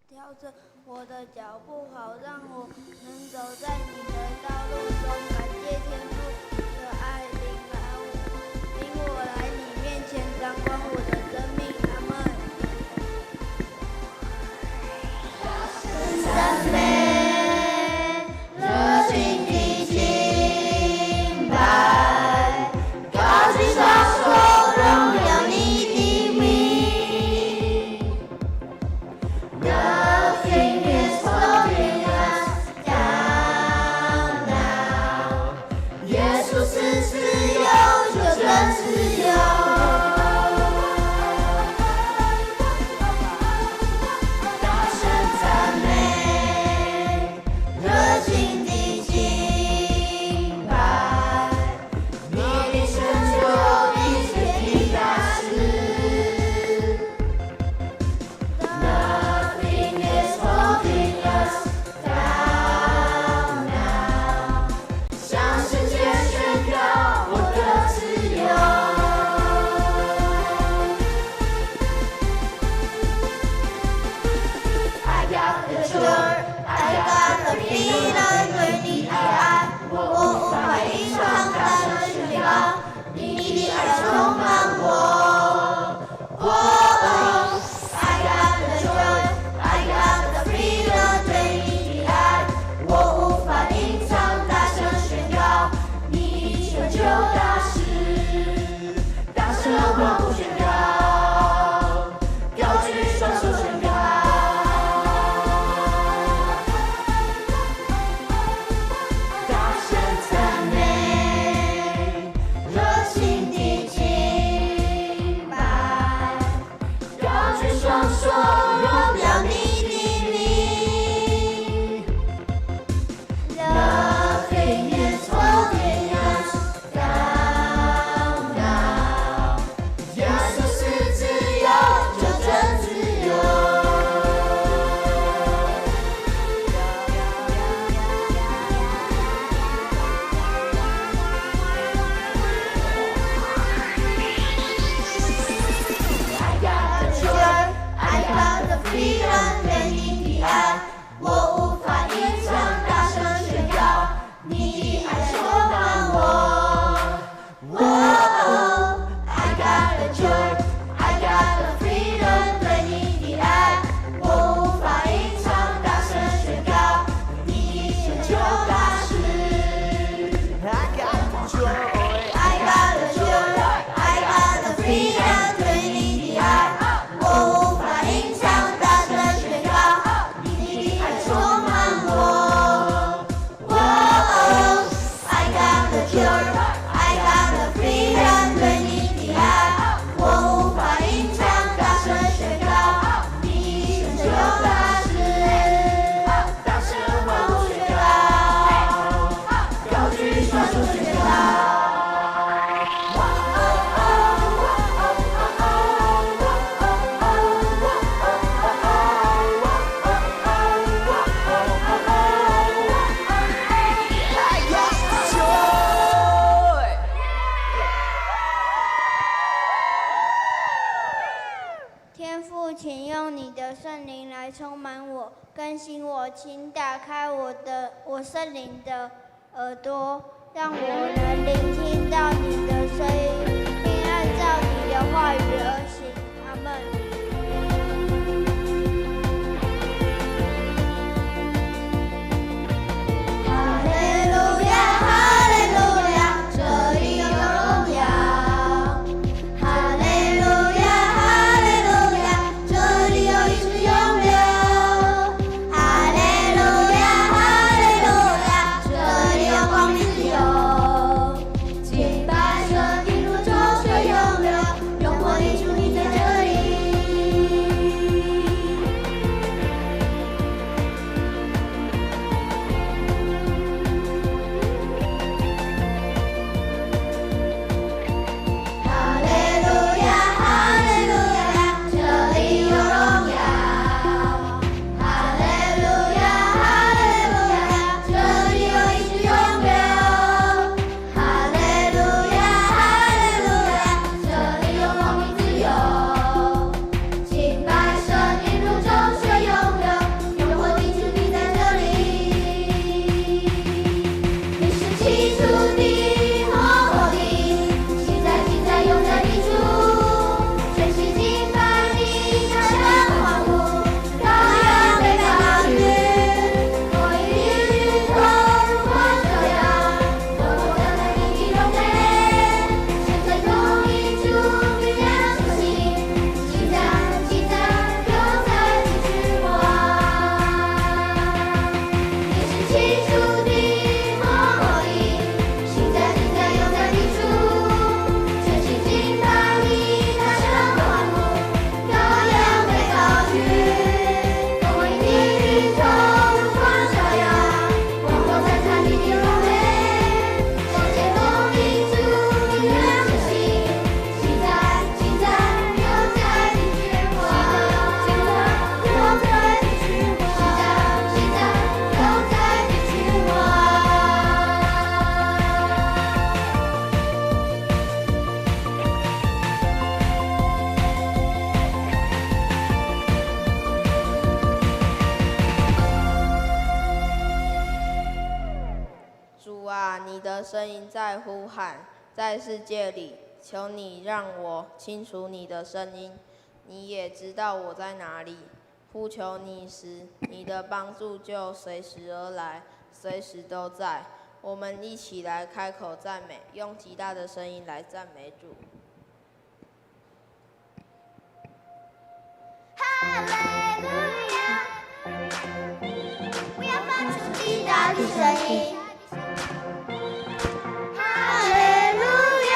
調整我的腳步，好讓我能走在你的道路中。感謝天父的愛，領我來你面前，掌管我的生命。阿門。讚美，熱情的敬拜，高舉雙手，榮耀你的名。Nothing is holding us down now。耶穌是自由，就真自由。大聲讚美，熱情的敬拜，你的成就一切的大事。Nothing is holding us down now。向世界宣告我的自由。I got the joy, I got the freedom，對你的愛，我無法隱藏，大聲宣告，你的愛充滿我。Oh, I got the joy, I got the freedom，對你的愛，我無法隱藏，大聲宣告，你成就大事，大聲歡呼宣告，高舉雙手宣告。大聲讚美，熱情的敬拜，高舉雙手，榮耀你的名。Nothing is holding us down now。耶穌是自由，就真自由。I got the joy, I got the freedom，對你的愛，我無法隱藏，大聲宣告，你的愛充滿我。Oh, I got the joy, I got the freedom，對你的愛，我無法隱藏，大聲宣告，你的成就大事。 I got the joy. I got the joy, I got the freedom，對你的愛，我無法隱藏，大聲宣告，你的愛充滿我。Oh, I got the joy, I got the freedom，對你的愛，我無法隱藏，大聲宣告，你的成就大事。大聲歡呼宣告，高舉雙手宣告。I got the joy. 天父，請用你的聖靈來充滿我，更新我，請打開我聖靈的耳朵，讓我能聆聽到你的聲音，並按照你的話語而行。阿門。哈利路亞，哈利路亞，這裡有榮耀。哈利路亞，哈利路亞，這裡有醫治湧流。哈利路亞，哈利路亞，這裡有光明自由。敬聲音在呼喊，在世界裡，求你讓我清楚你的聲音，你也知道我在哪裡。呼求你時，你的幫助就隨時而來，隨時都在。我們一起來開口讚美，用極大的聲音來讚美主。哈利路亞！我要發出極大的聲音。哈利路亞！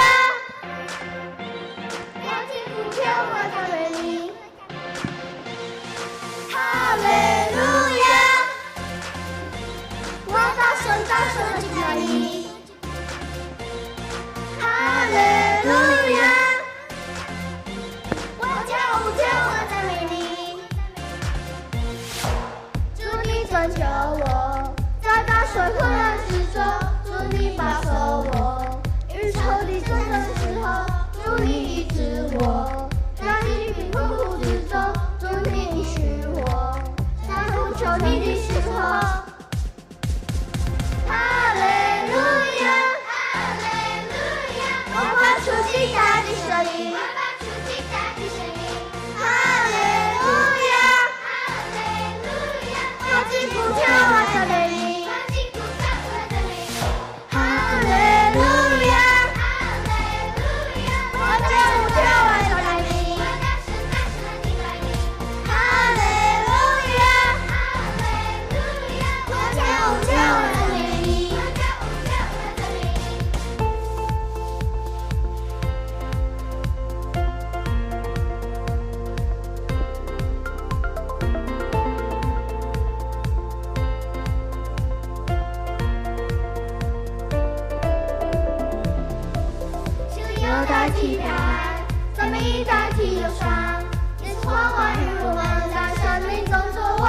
我擊鼓跳，我讚美你。哈利路亞！我大聲大聲敬拜你。哈利路亞！我跳舞跳，我讚美你。主你拯救我，在大水混亂之中，主你保守我，與仇敵爭戰的時候，主你醫治我，在疾病困苦之中，主你應許我，在呼求你的時候，哈利路亞，哈利路亞，我發出極大的聲音，我發出極大的聲音，哈利路亞，哈利路亞，我擊鼓跳，我讚美你，我擊鼓跳，我讚美你，哈利路亞，哈利路亞，我跳舞跳，我讚美你，我大聲大聲敬拜你，哈利路亞，哈利路亞，我跳舞跳，我讚美你，我跳舞跳，我讚美你。喜樂代替悲哀，讚美代替憂傷，耶穌話與我們在生命中作王。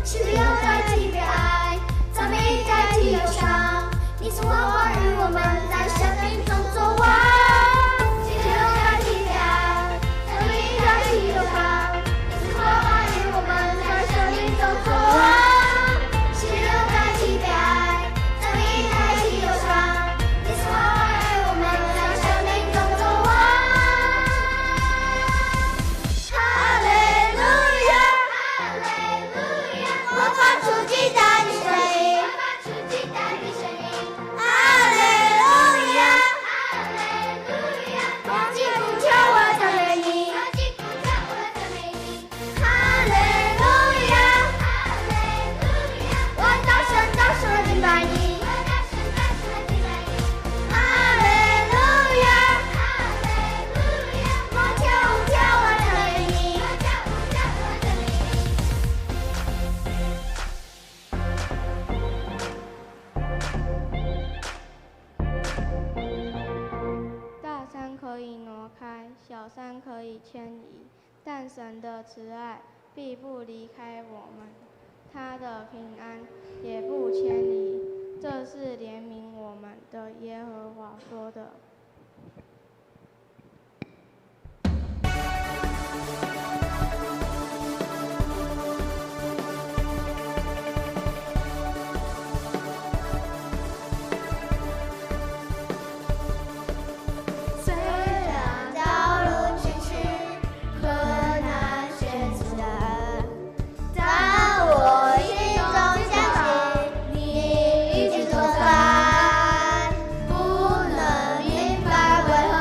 喜樂代替悲哀，讚美代替憂傷，耶穌話與我們在生命中作王。喜樂代替悲哀，讚美代替憂傷，耶穌話與我們在生命中作王。喜樂代替悲哀，讚美代替憂傷，耶穌話與我們在生命中作王。哈利路亞，哈利路亞，我發出極大的聲音，我發出極大的聲音，哈利路亞，哈利路亞，我擊鼓跳，我讚美你，我擊鼓跳，我讚美你，哈利路亞，哈利路亞，我大聲大聲敬拜你，我大聲大聲敬拜你，哈利路亞，哈利路亞，我跳舞跳，我讚美你，我跳舞跳，我讚美你。大山可以挪開，小山可以遷移，但神的慈愛必不離開我們，他的平安也不遷移。這是憐憫我們的耶和華說的。雖然道路崎嶇，很難選擇，但我心中相信你一直都在。不能明白為何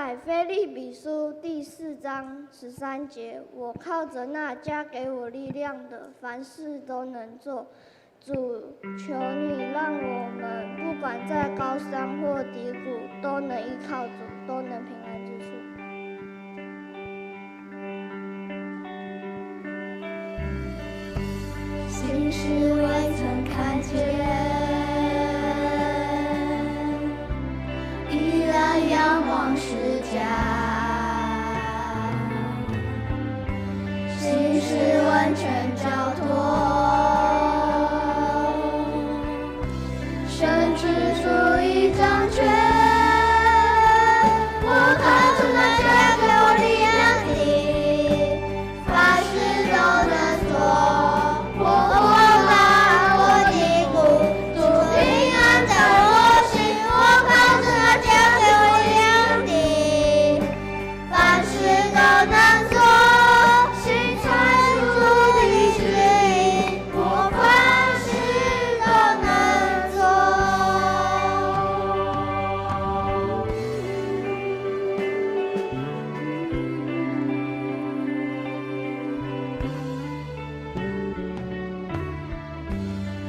在腓立比书第4章13节，我靠着那加給我力量的，凡事都能做。主，求你讓我們不管在高山或低谷，都能依靠主，都能平安之處。心事未曾看見，依然仰望十架，心事完全交託，神之主已掌權，我靠著那加給我力量的，凡事都能做。我風大我低谷，主平安在我心。我靠著那加給我力量的，凡事都能做。信在主的指引，我凡事都能做。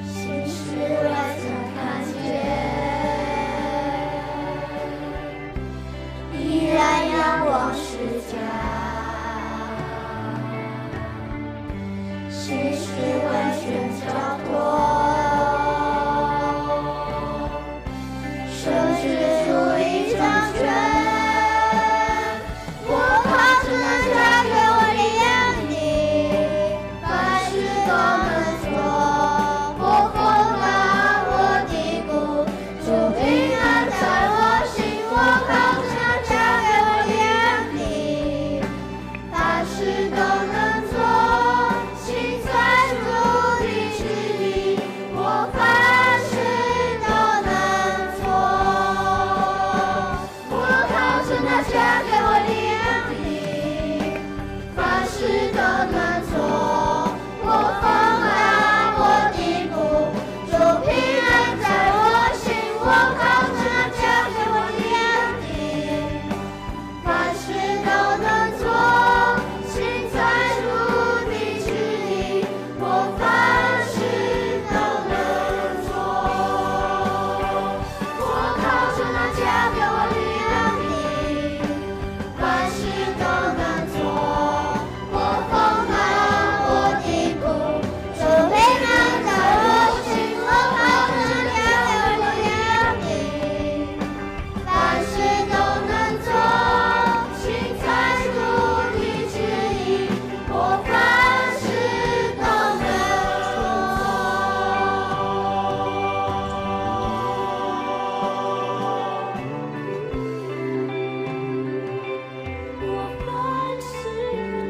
心事未曾看見，依然仰望十架，心事完全交託，神之主已掌權，我靠著那加給我力量的，凡事都能做。我風大我低谷，主平安在我心。我靠著那加給我力量的，凡事都能做。信在主的指引，我凡事都能做。我靠著那加給我力量的，凡事都能做。我風大我低谷，主平安在我心。我靠著那加給我力量的，凡事都能做。信在主的指引，我凡事都能做。我靠著那加給我力量的，凡事都能做。我風大我低谷，主平安在我心。我靠著那加給我力量的，凡事都能做。信在主的指引，我凡事都能做。我凡事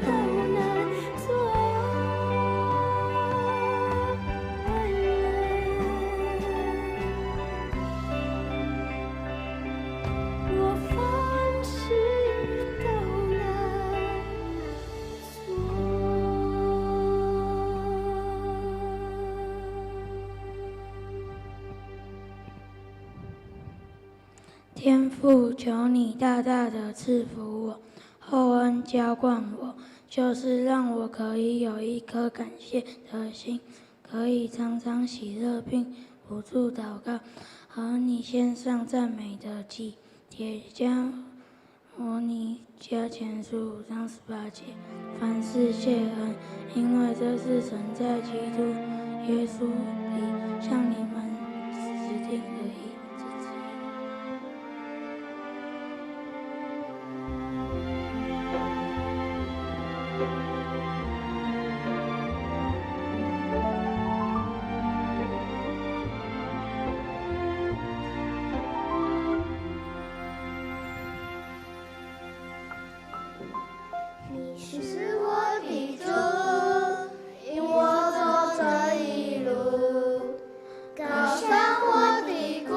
都能做。我凡事都能做。天父，求你大大的賜福我，厚恩澆灌我，就是讓我可以有一顆感謝的心，可以常常喜樂，並不住禱告，和你獻上讚美的祭。帖撒羅尼迦前書5章18節，凡事謝恩，因為這是神在基督耶穌裡向你們指定的意旨。你是我的主，引我走這一路，高山或低谷。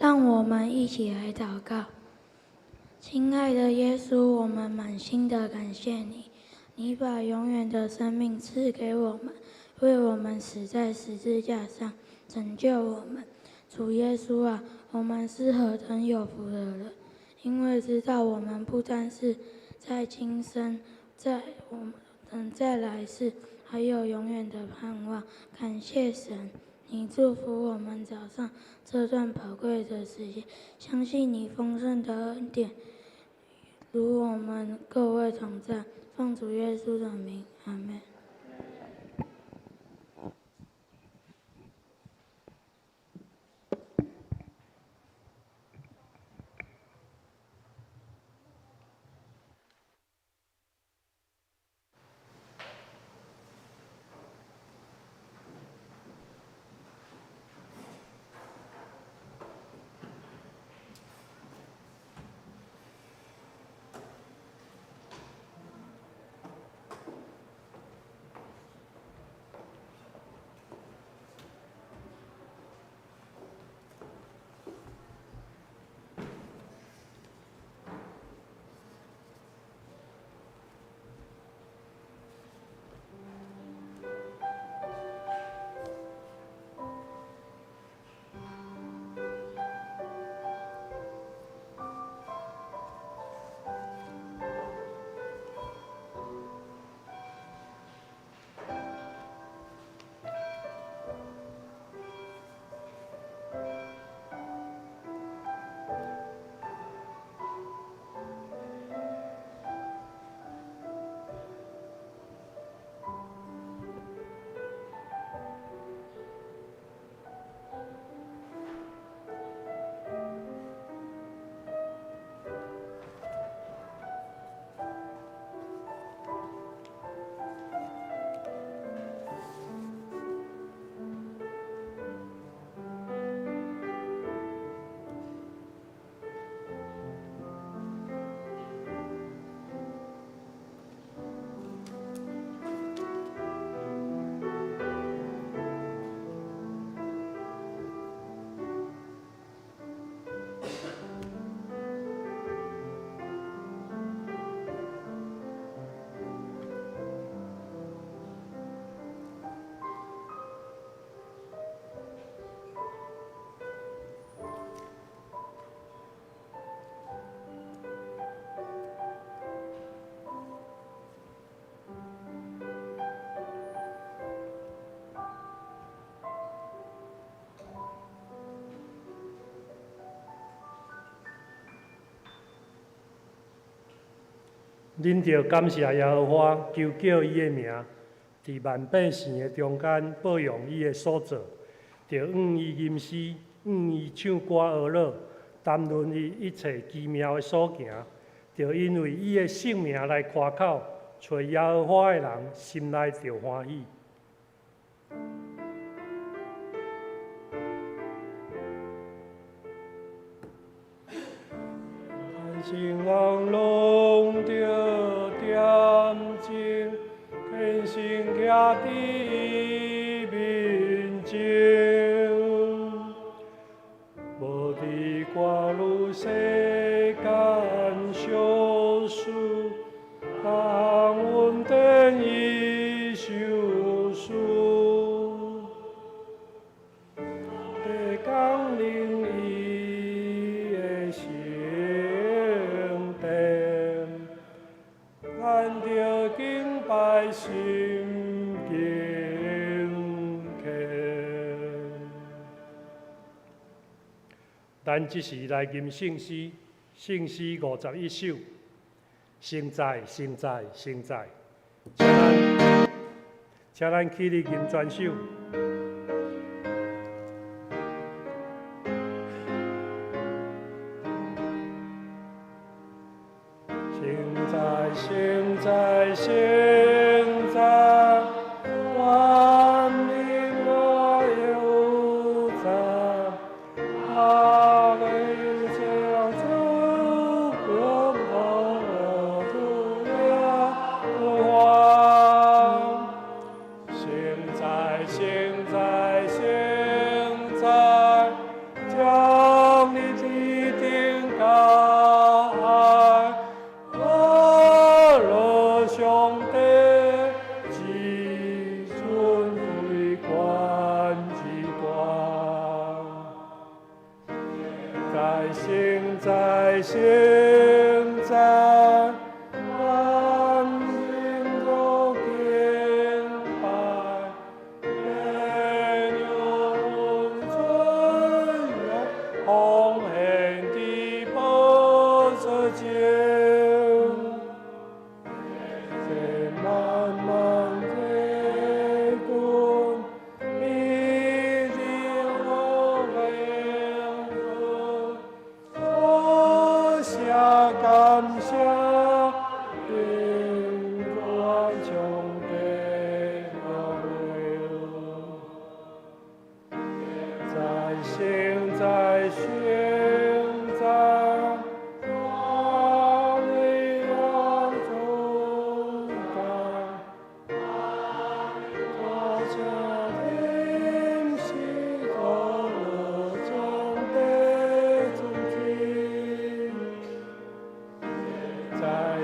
讓我們一起來禱告。親愛的耶穌，我們滿心的感謝你，你把永遠的生命賜給我們，為我們死在十字架上，拯救我們。主耶穌啊，我們是何等有福的人，因為知道我們不單是在今生，在我們在來世，還有永遠的盼望。感謝神，你祝福我們早上這段寶貴的時間，相信你豐盛的恩典，與我們各位同在。奉主耶穌的名，阿門。恁著感謝耶和華，求叫伊的名，佇萬百姓的中間報揚伊的所做，著向伊吟詩，向伊唱歌學樂，談論伊一切奇妙的所行，著因為伊的聖名來誇口，揣耶和華的人心內著歡喜。心王攏著恬靜，虔誠徛佇伊面前，無佇掛慮世間小事，逐項恩典伊受賜，得降臨伊的聖殿，咱著敬拜心敬虔。咱這時來吟聖詩，聖詩51首，聖哉，聖哉，聖哉！請咱起立吟全首。聖哉，聖哉，聖哉，萬民我有讚，阿門。將主榮耀主耶和華。聖哉，聖哉，聖哉，將臨在聖在聖在，萬民都敬拜，榮耀尊榮，奉獻的寶座前，這萬萬的軍，必定我榮多謝感謝，永遠將的榮耀。在聖在聖在，哈利亞中間，多謝天使多樂中的主題。在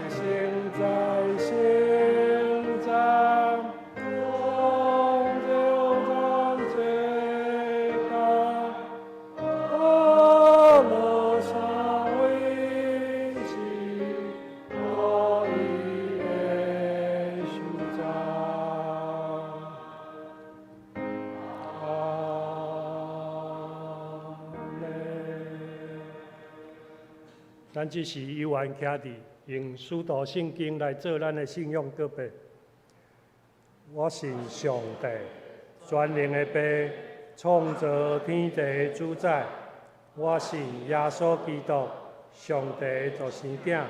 聖在聖在，永久讚這個，阿樂上為是可以的所在。阿們。咱這時有緣徛佇，用使徒信經來做咱的信仰告白。我信上帝，全能的父，創造天地的主宰。我信耶穌基督，上帝的獨生囝，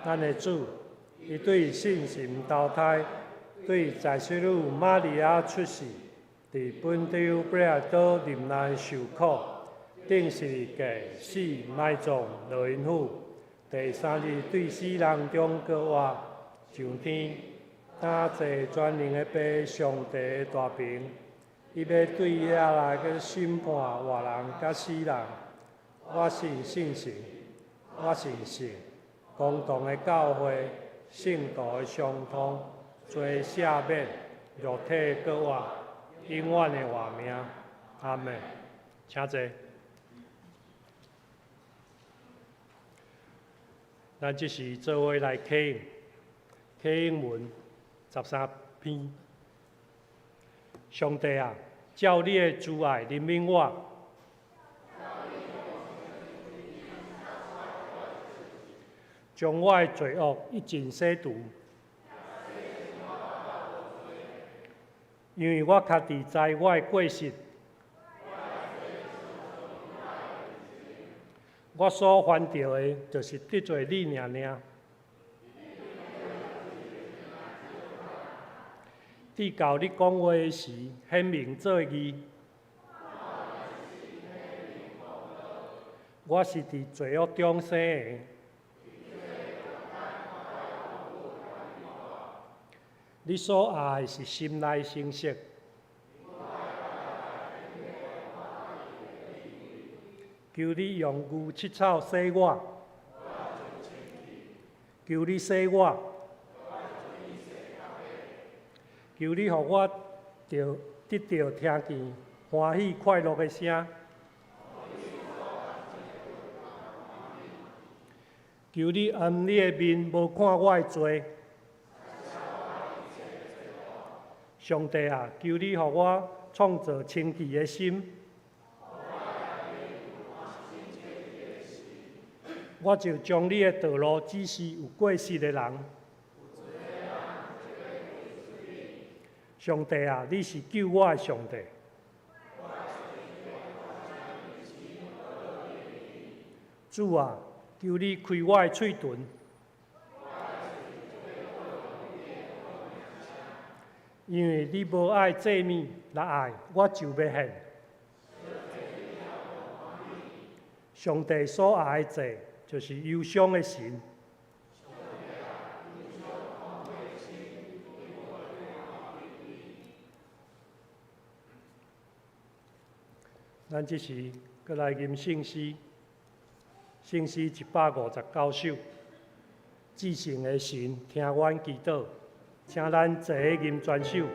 咱的主。伊對聖神投胎，對在聖女瑪利亞出世，佇本丟彼拉多忍難受苦，釘十字架死埋葬落陰府，第三日對死人中復活，上天，擔坐全能的父上帝的大爿，伊欲對遐來去審判活人佮死人。我信聖神，我信聖公同的教會，聖徒的相通，罪赦免，肉體復活，永遠的活命。阿們，請坐。咱這時做伙來啟應，啟應文13篇。上帝啊，照你的慈愛憐憫我，將我的罪惡一盡洗除，因為我家己知我的過失，我所犯著的，就是得罪你爾爾。直到你講話時，顯明做義。我是佇罪惡中生的。你所愛的是心內誠實。求你用牛膝草洗我，求你洗我，求你予我著得著聽見歡喜快樂的聲。求你掩你的面，無看我的罪。上帝啊，求你予我創造清潔的心。我就將你的道路指示有過失的人。上帝啊，你是救我的上帝。主啊，求你開我的喙唇，因為你無愛祭物，若愛我就欲獻。上帝所愛的祭，就是憂傷的神。咱這時閣來吟聖詩，聖詩159首。至聖的神，聽阮祈禱，請咱齊起吟全首。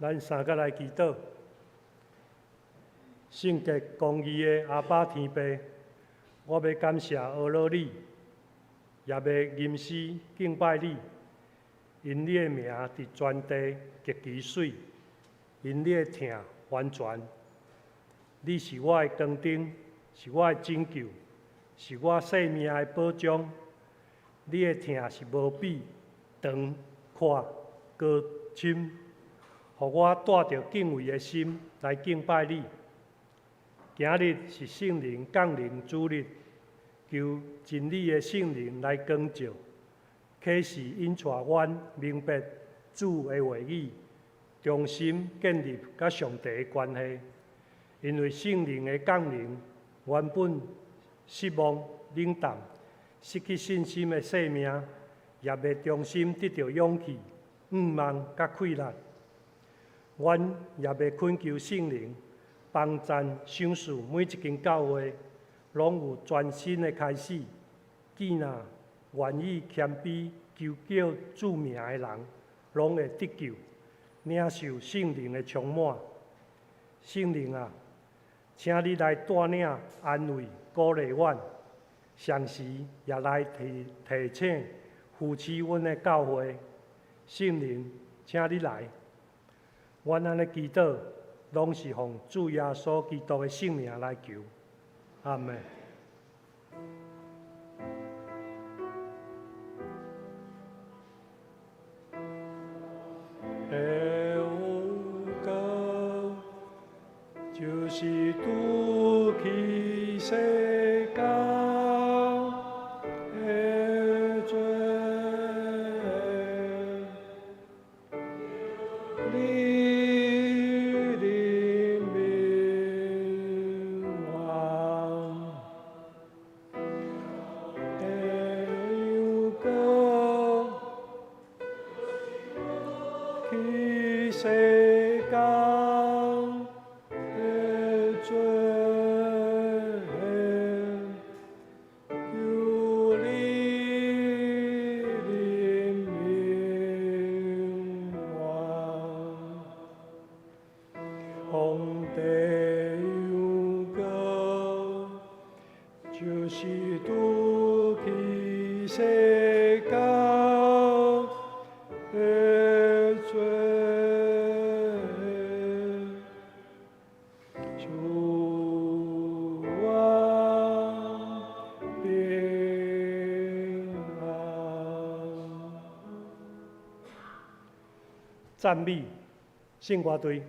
咱三个來祈禱。聖潔公義的阿爸天父，我欲感謝阿樂你，也欲吟詩敬拜你，因你的名佇全地極其媠，因你的疼完全。你是我的光燈，是我的拯救，是我生命的保障。你的疼是無比長、闊、高、深，予我帶著敬畏的心來敬拜你。今日是聖靈降臨主日，求真理的聖靈來光照，啟示引帶阮明白主的話語，重新建立佮上帝的關係。因為聖靈的降臨，原本失望、冷淡、失去信心的生命，也欲重新得著勇氣、向望佮氣力。阮也欲懇求聖靈幫贊賞賜每一間教會，攏有全新的開始。既若願意謙卑求叫主名的人，攏會得救，領受聖靈的充滿。聖靈啊，請你來帶領、安慰、鼓勵阮，同時也來提提醒、扶持阮的教會。聖靈，請你來。阮按呢祈禱，攏是奉主耶穌基督的聖名來求。阿們。有光，就是拄去世間的罪，你憐憫我，有光去世間的罪，求你憐憫我。奉地有光，就是拄去世間的罪，賜我平安。讚美聖歌隊。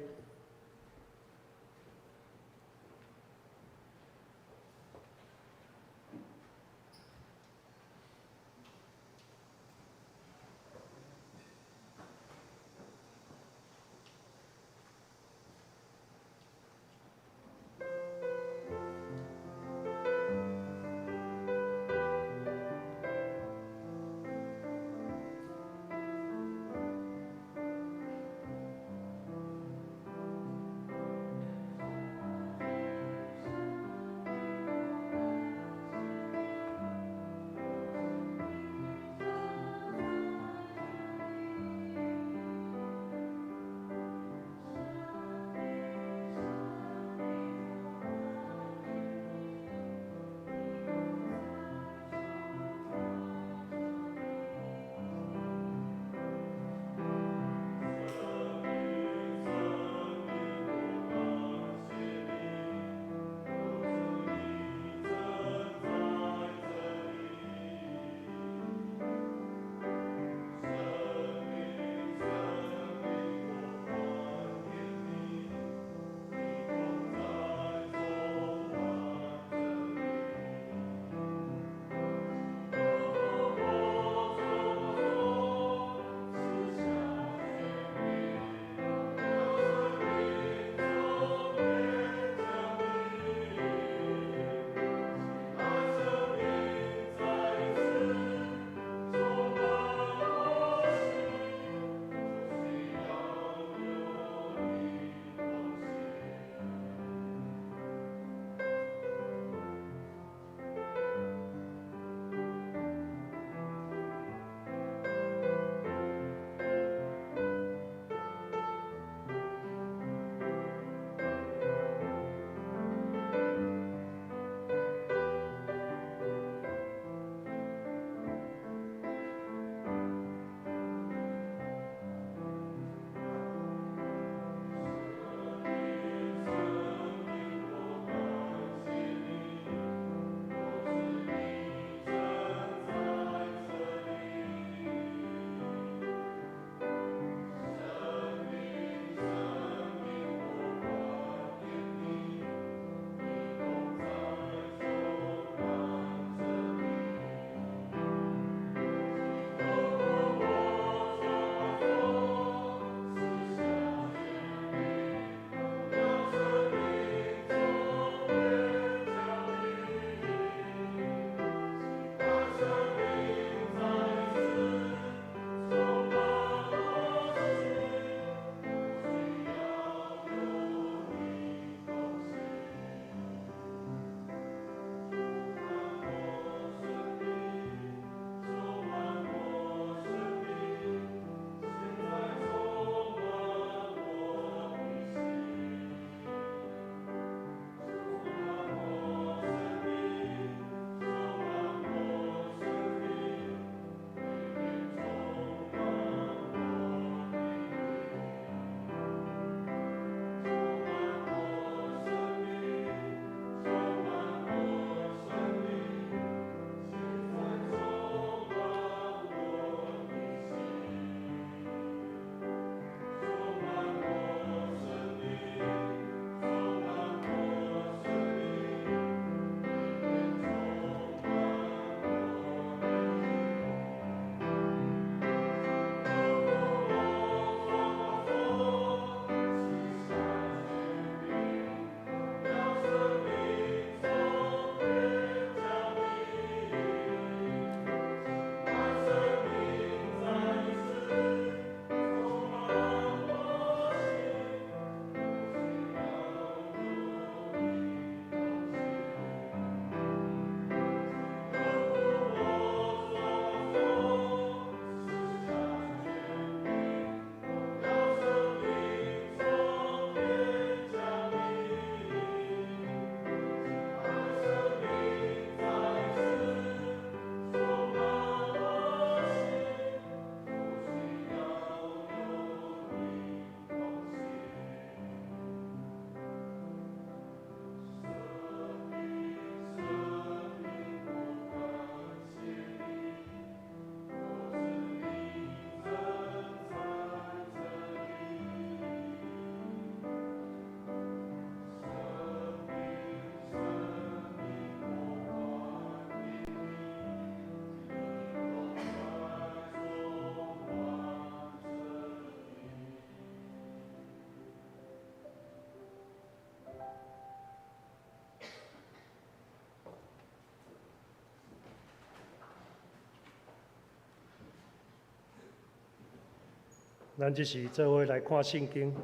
咱這時做伙來看聖經，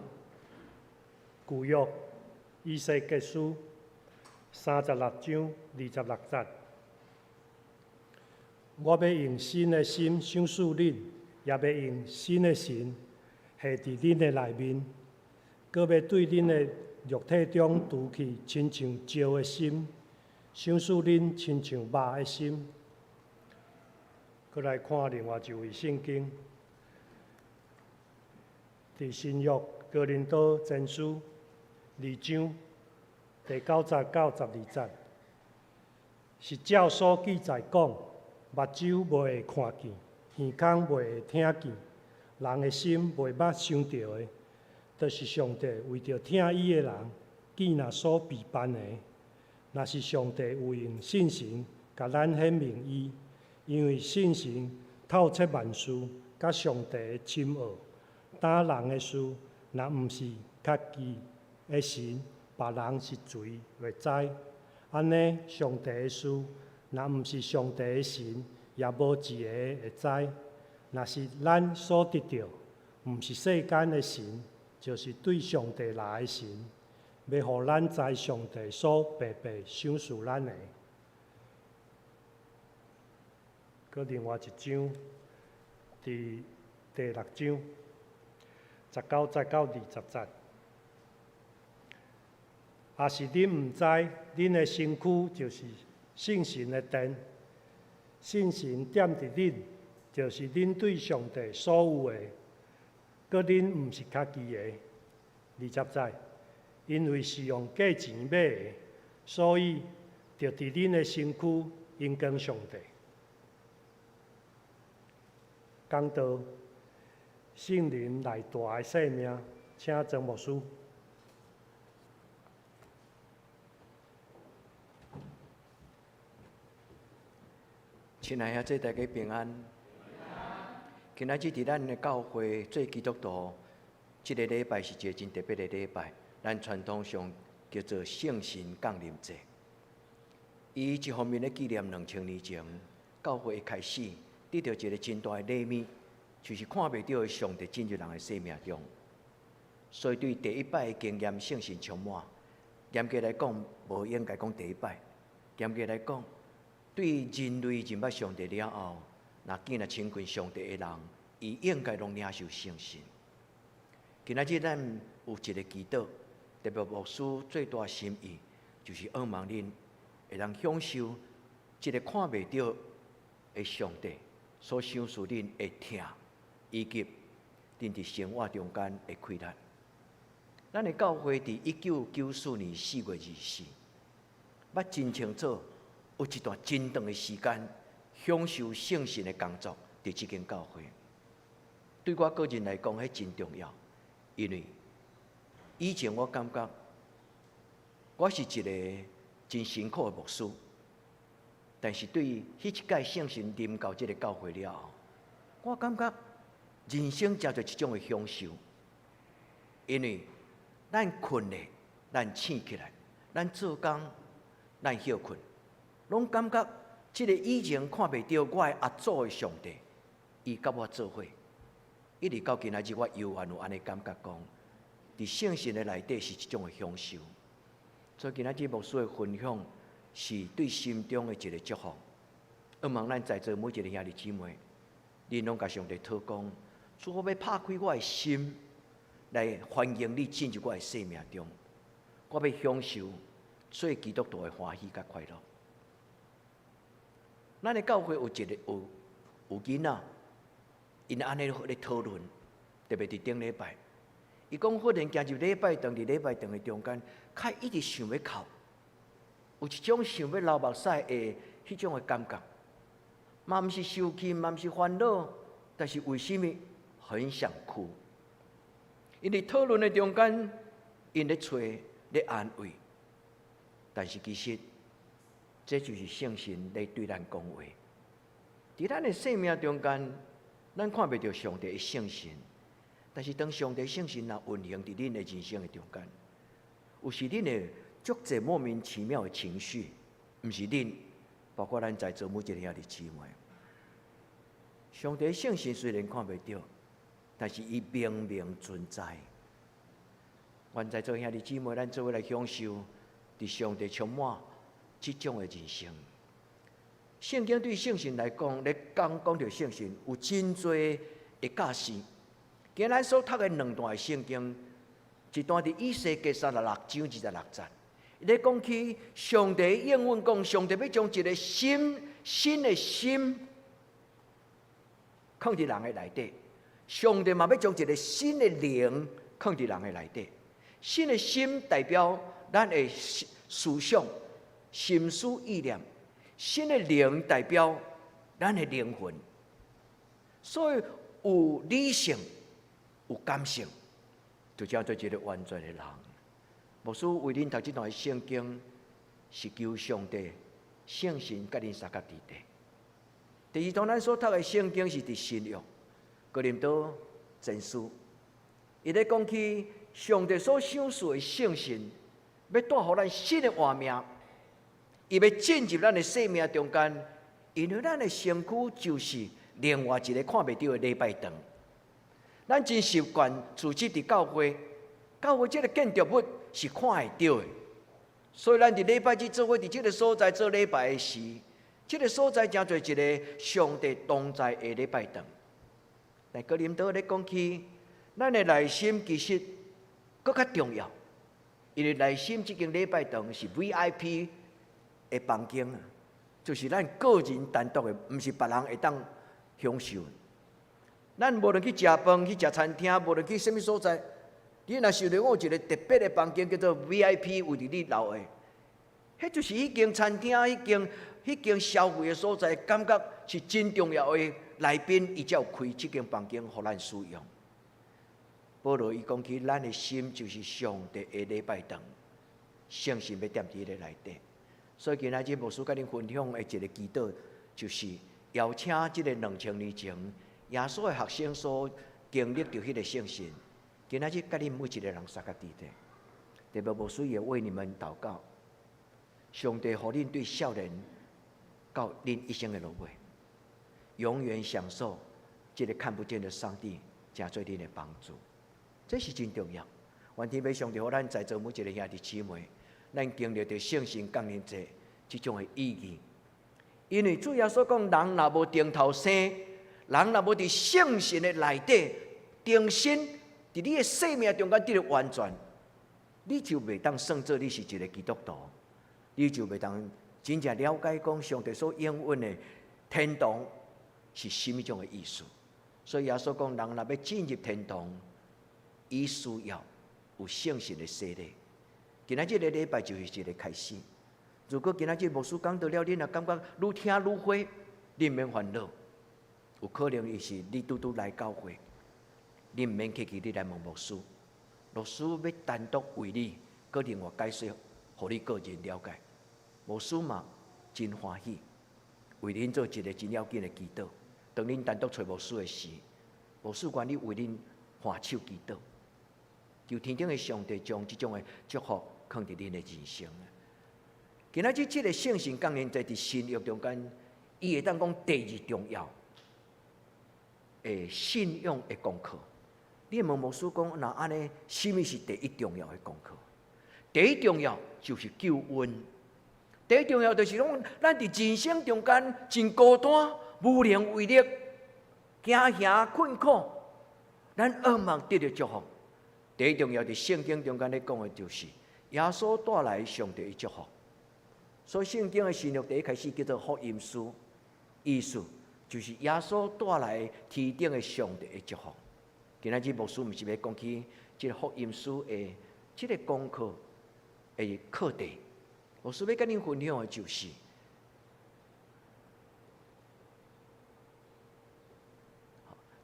舊約以西結書36章26節。我欲用新的心賞賜恁，也欲用新的神下佇恁的內面，閣欲對恁的肉體中除去親像石的心，賞賜恁親像肉的心。閣來看另外一位聖經，佇新約哥林多前書2章第9節到12節，是照所記載講，目睭袂會看見，耳孔袂會聽見，人的心袂捌想著的，就是上帝為著疼伊的人，見若所備辦的。若是上帝有用聖神共咱顯明伊，因為聖神透徹萬事，佮上帝的深奧。當人的事，若毋是家己的神，別人是誰會知？按呢，上帝的事，若毋是上帝的神，也無一个會知。若是咱所得著，毋是世間的神，就是對上帝來的神，欲予咱知上帝所白白賞賜咱的。閣另外一章，佇第六章19節到20節。抑是恁毋知，恁的身軀就是聖神的殿，聖神踮佇恁，就是恁對上帝所有的，閣恁毋是家己的。20節，因為是用價錢買的，所以著佇恁的身軀榮光上帝。講道聖靈內大的生命，請曾牧師。親愛的兄弟，大家平安。今仔日佇咱的教會做基督徒，這个禮拜是一個真特別的禮拜。咱傳統上叫做聖神降臨節。伊一方面咧紀念2000年前教會的開始，得著一個真大的禮物，就是看袂著的上帝進入人的生命中。所以對第一擺的經驗聖神充滿，嚴格來講，無應該講第一擺。嚴格來講，對人類認捌上帝了後，若見若親近上帝的人，伊應該攏領受聖神。今仔日咱有一個祈禱，特別牧師最大心意，就是希望恁會當享受這个看袂著的上帝所賞賜恁的疼，以及恁佇生活中間的氣力。咱的教會佇1994年4月24，捌真清楚有一段真長的時間，享受聖神的工作佇這間教會。對我個人來講，彼真重要，因為以前我感覺我是一个真辛苦的牧師，但是對彼一屆聖神臨到這个教會了後，我感覺人生誠濟一種的享受，因為咱睏咧，咱醒起來，咱做工，咱歇睏，攏感覺這个以前看袂著我的阿祖的上帝，伊佮我做伙，一直到今仔日，我猶原有按呢感覺講，佇聖神的內底是一種的享受。所以今仔日牧師的分享是對心中的一个祝福。希望咱在座每一个兄弟姊妹，恁攏共上帝禱講，主，我欲拍開我的心，來歡迎你進入我的生命中。我欲享受做基督徒的歡喜佮快樂。咱的教會有一个有有囡仔，𪜶按呢咧討論，特別佇頂禮拜，伊講忽然行入禮拜堂，佇禮拜堂的中間，較一直想欲哭，有一種想欲流目屎的彼種的感覺，嘛毋是生氣，嘛毋是煩惱，但是為啥物很想哭？𪜶佇討論的中間，𪜶咧揣咧安慰，但是其實這就是聖神咧對咱講話。佇咱的生命中間，咱看袂著上帝的聖神，但是當上帝聖神若運行佇恁的人生的中間，有時恁會足濟莫名其妙的情緒，毋是恁，包括咱在座每一个兄弟姊妹。上帝聖神雖然看袂著，但是伊明明存在。願在座兄弟姊妹，咱做伙來享受佇上帝充滿這種的人生。聖經對聖神來講，咧講講著聖神有真濟的教示。今日咱所讀的兩段的聖經，一段佇以西結36章26節，伊咧講起上帝應允講，上帝欲將一個新新的心囥佇人的內底，上帝嘛欲將一個新的靈囥佇人的內底。新的心代表咱的思想、心思意念；新的靈代表咱的靈魂。所以有理性、有感性，就叫做一個完全的人。牧師為恁讀這段聖經，是求上帝聖神佮恁相佮佇底。第二段咱所讀的聖經是佇新約哥林多前書，伊咧講起上帝所賞賜的聖神，欲帶予咱新的活命，伊欲進入咱的生命中間，因為咱的身軀就是另外一個看袂著的禮拜堂。咱真習慣住佇教會，教會這個建築物是看會著的，所以咱佇禮拜日做伙佇這個所在做禮拜的時，這個所在成做一個上帝同在的禮拜堂。但哥林多咧講起，咱的內心其實閣較重要，因為內心這間禮拜堂是 VIP 的房間啊，就是咱個人單獨的，毋是別人會當享受。咱無論去食飯、去食餐廳，無論去啥物所在，你若想著我有一個特別的房間叫做 VIP，為佇你留的，彼就是彼間餐廳、彼間消費的所在，感覺是真重要的來賓，伊才有開這間房間予咱使用。保羅伊講起，咱的心就是上帝的禮拜堂，聖神欲踮佇彼个內底。所以今仔日牧師佮恁分享的一個祈禱，就是邀請這個2000年前耶穌的學生所經歷著彼個聖神，今仔日佮恁每一個人相佮佇底。特別牧師也為你們禱告，上帝予恁對少年到恁一生的落尾，永遠享受這個看不見的上帝，成做恁的幫助。這是真重要。願天父上帝予咱在座每一個兄弟姊妹，咱經歷著聖神降臨節這種的意義。因為主耶穌講，人若無重頭生，人若無佇聖神的內底重新佇你的生命中間得著完全，你就袂當算做你是一個基督徒，你就袂當真正了解講上帝所應允的天堂是啥物種的意思。所以耶穌講，人若欲進入天堂，伊需要有聖神的洗禮。今仔這個禮拜就是一個開始。如果今仔日牧師講道了，恁若感覺愈聽愈花，你毋免煩惱。有可能伊是你拄拄來教會，你毋免客氣，你來問牧師。牧師欲單獨為你，閣另外解說，予你個人了解。牧師嘛真歡喜，為恁做一個真要緊的祈禱。當恁單獨揣牧師的時，牧師願意為恁換手祈禱，求天頂的上帝將這種的祝福囥佇恁的人生。今仔日這個聖神降臨在佇新約中間，伊會當講第二重要的信仰的功課。你會問牧師講，若按呢，啥物是第一重要的功課？第一重要就是救恩。第一重要就是講，咱佇人生中間真孤單、無能為力、驚嚇困苦，咱渴望得著祝福。第一重要佇聖經中間咧講的就是耶穌帶來上帝的祝福。所以聖經的新約第一開始叫做福音書，意思就是耶穌帶來天頂的上帝的祝福。今仔日牧師毋是欲講起這個福音書的這個功課的課題，牧師欲佮恁分享的就是，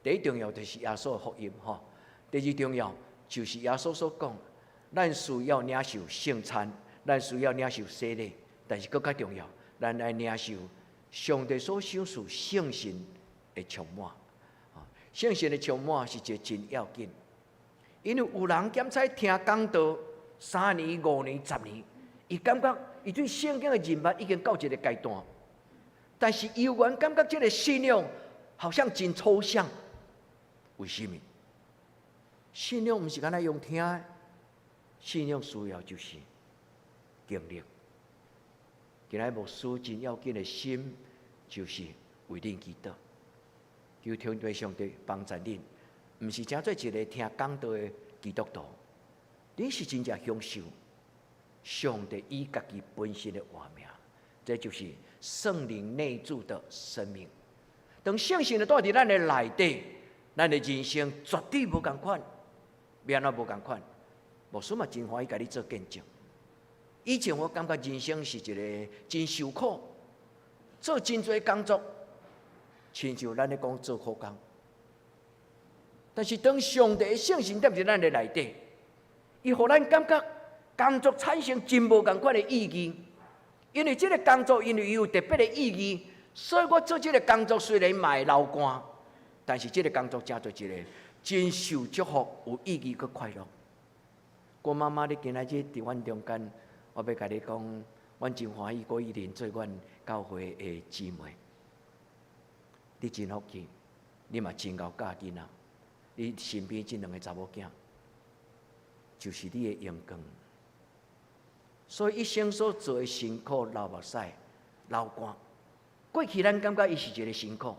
第一重要就是耶穌的福音吼，第二重要就是耶穌所講，咱需要領受聖餐，咱需要領受洗禮，但是閣較重要，咱愛領受上帝所賞賜聖神的充滿。聖神的充滿是一個真要緊，因為有人檢采聽講道3年、5年、10年，伊感覺伊對聖經的認捌已經到一個階段，但是伊猶原感覺這個信仰好像真抽象。為啥物？信仰毋是干焦用聽的，信仰需要就是經歷。今仔牧師真要緊的心，就是為恁祈禱，求天父上帝幫助恁，毋是成做一個聽講道的基督徒，恁是真正享受上帝伊家己本身的活命，這就是聖靈內住的生命。當聖神住佇咱的內底，咱的人生絕對無仝款，欲按怎無仝款？牧師嘛真歡喜共你做見證。以前我感覺人生是一個真受苦，做真濟工作，親像咱咧講做苦工。但是當上帝的聖神踮佇咱的內底，伊予咱感覺工作產生真無仝款的意義。因為這個工作，因為伊有特別的意義，所以我做這個工作雖然嘛會流汗，但是這個工作成做一個真受祝福、有意義閣快樂。郭媽媽，你今仔日佇阮中間，我欲共你講，阮真歡喜郭玉玲做阮教會的姊妹。你真福氣，你嘛真𠢕教囡仔。你身邊這兩个查某囝，就是你的榮光。所以一生所做的辛苦、流目屎、流汗，過去咱感覺伊是一个辛苦，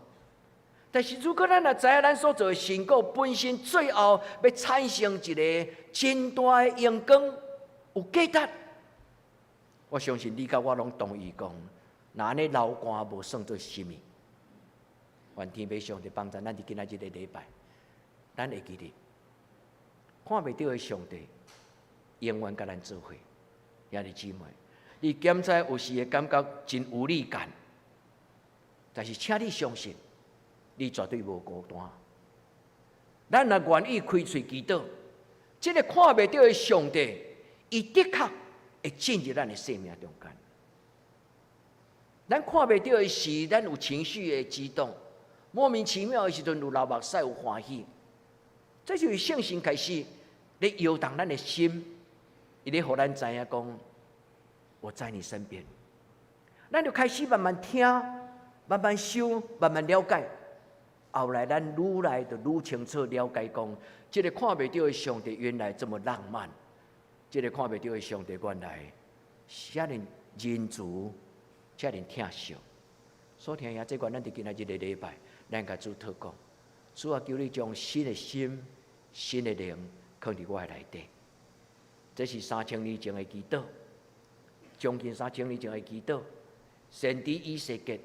但是如果咱若知影咱所做的辛苦本身最後欲產生一个真大的榮光，有價值，我相信你佮我攏同意講，若按呢流汗無算做啥物。願天父上帝幫助咱佇今仔日个禮拜，咱會記得看袂著的上帝永遠佮咱做伙。兄弟姊妹，你檢查有時會感覺真無力感，但是請你相信，你絕對無孤單。咱若願意開喙祈禱，這个看袂著的上帝，伊的確會進入咱的生命中間。咱看袂著的是，咱有情緒的激動，莫名其妙的時陣有流目屎，有歡喜，這就是聖神開始咧搖動咱的心。伊咧予咱知影講，我在你身邊。咱就開始慢慢聽，慢慢想，慢慢了解。後來咱愈來就愈清楚了解講，這个看袂著的上帝原來這麼浪漫，這个看袂著的上帝原來遮爾仁慈，遮爾疼惜。所以聽下這關，咱佇今仔日个禮拜，咱共主禱告，主啊，求你將新的心、新的靈，囥佇我的內底。這是3000年前的祈禱，將近三千年前的祈禱。先知以西結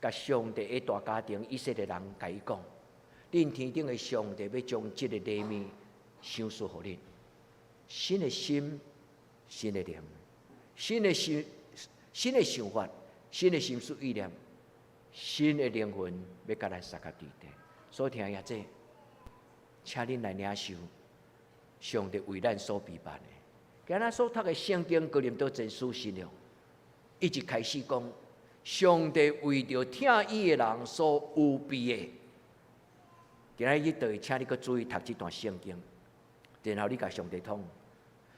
共上帝的大家庭以色列人共伊講：恁天頂的上帝欲將這个禮物賞賜予恁，新的心、新的靈、新的心、新的想法、新的心思意念、新的靈魂，欲共咱相佮佇底。所以聽下這，請恁來領受上帝為咱所備辦的。今仔所讀的聖經哥林多前書信了，伊一開始講，上帝為著疼伊的人所預備的。今仔日就會請你閣注意讀這段聖經，然後你共上帝講，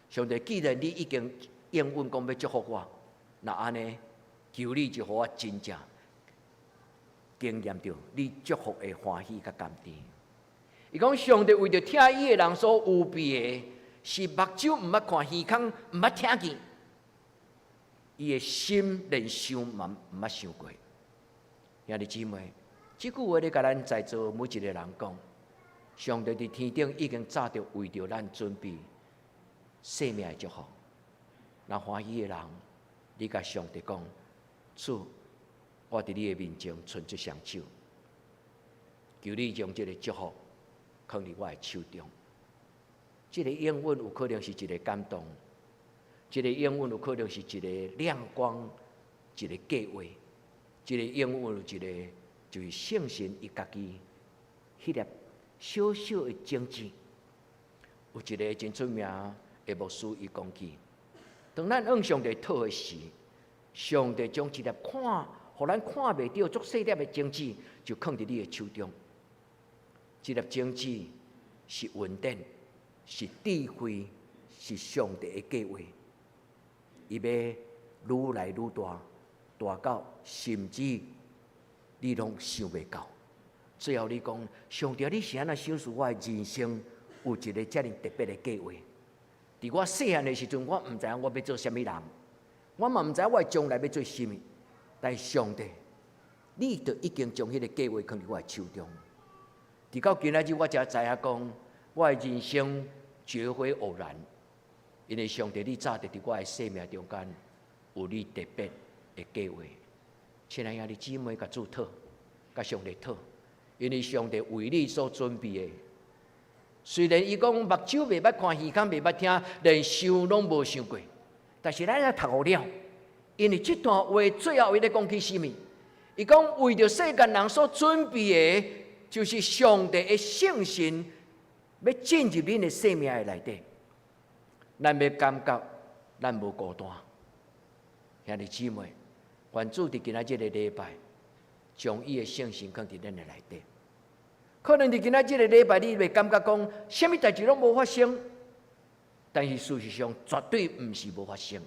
上帝既然你已經應允講欲祝福我，若按呢，求你就予我真正經驗著你祝福的歡喜佮甘甜。伊講上帝為著疼伊的人所預備的，是目睭毋捌看，耳孔毋捌聽見，伊的心連想嘛毋捌想過。兄弟姊妹，這句話咧共咱在座每一个人講，上帝佇天頂已經早就為著咱準備生命的祝福。若歡喜的人，你共上帝講，主，我佇你的面前伸出雙手，求你將這个祝福囥佇我的手中。這个應允有可能是一个感動，這个應允有可能是一个亮光，一个計劃，這个應允有一个就是聖神伊家己彼粒小小的種子。有一个真出名的牧師，伊講起，當咱向上帝討的時，上帝將一粒看，予咱看袂著足細粒的種子，就囥佇你的手中。這粒種子是恩典，是智慧，是上帝的計劃。伊欲愈來愈大，大到甚至你攏想袂到。最後你講，上帝，你是按怎賞賜我的人生有一个遮爾特別的計劃。佇我細漢的時陣，我毋知影我欲做啥物人，我嘛毋知影我將來欲做啥物。但是上帝，你就已經將彼个計劃囥佇我的手中。直到今仔日，我才知影講，我的人生絕非偶然，因為上帝你早就佇我的生命中間有你特別的計劃。親愛兄弟姊妹，共主討，共上帝討，因為上帝為你所準備的。雖然伊講目睭袂捌看，耳孔袂捌聽，連想攏無想過，但是咱也讀予了，因為這段話最後伊咧講起啥物？伊講為著世間人所準備的，就是上帝的聖神欲進入恁的生命的內底。咱欲感覺咱無孤單，兄弟姊妹，願主佇今仔這个禮拜，將伊的聖神放佇咱的內底。可能佇今仔這个禮拜，你會感覺講，啥物代誌攏無發生，但是事實上絕對毋是無發生。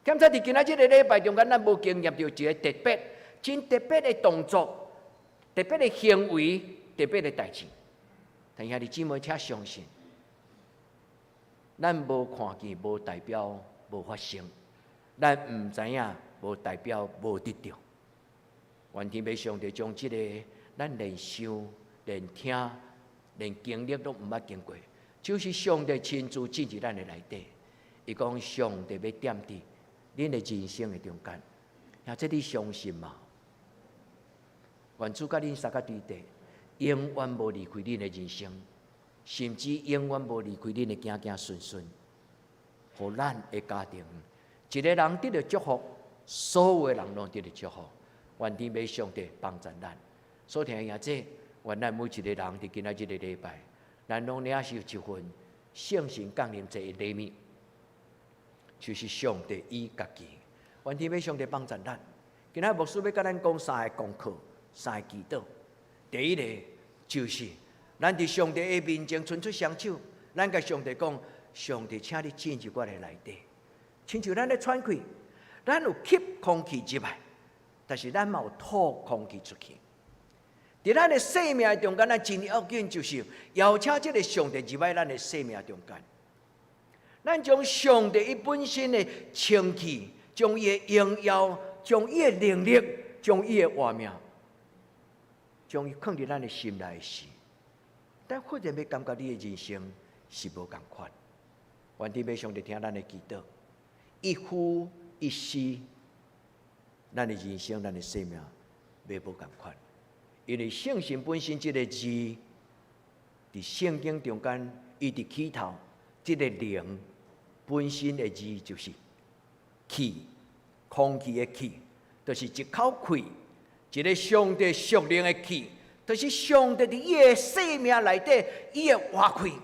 兼且佇今仔這个禮拜中間，咱無經驗著一个特別、真特別的動作、特別的行為、特別的代誌。但兄弟姊妹，請相信，咱無看見，無代表無發生；咱毋知影，無代表無得著。願天父上帝將這个咱連想、連聽、連經歷都毋捌經過，就是上帝親自進入咱的內底。伊講上帝欲踮佇恁的人生的中間，啊，這你相信嗎？願主佮恁相佮對地，永遠無離開恁的人生，甚至永遠無離開恁的子子孫孫。予咱的家庭，一个人得著祝福，所有的人攏得著祝福。願天父上帝幫助咱。所聽的這，願咱每一個人佇今仔這个禮拜，咱攏領受一份聖神降臨這个禮物，就是上帝伊家己。願天父上帝幫助咱。今仔牧師欲共咱講三个功課，三个祈禱。第一個就是咱佇上帝的面前伸出雙手，咱共上帝講：上帝，請你進入我的內底，親像咱咧喘氣，咱有吸空氣入來，但是咱嘛有吐空氣出去。佇咱的生命中間，咱真要緊就是邀請這个上帝入來咱的生命中間。咱將上帝伊本身的清氣，將伊的榮耀，將伊的能力，將伊的活命，將伊囥佇咱的心內時，但忽然欲感覺你的人生是無仝款。願天父上帝聽咱的祈禱，一呼一吸，咱的人生，咱的生命，欲無仝款。因為聖神本身這个字，佇聖經中間，伊佇起頭，這个靈本身的字就是氣，空氣的氣，就是一口氣，一个上帝屬靈的氣，就是上帝佇伊的生命內底，伊的活氣。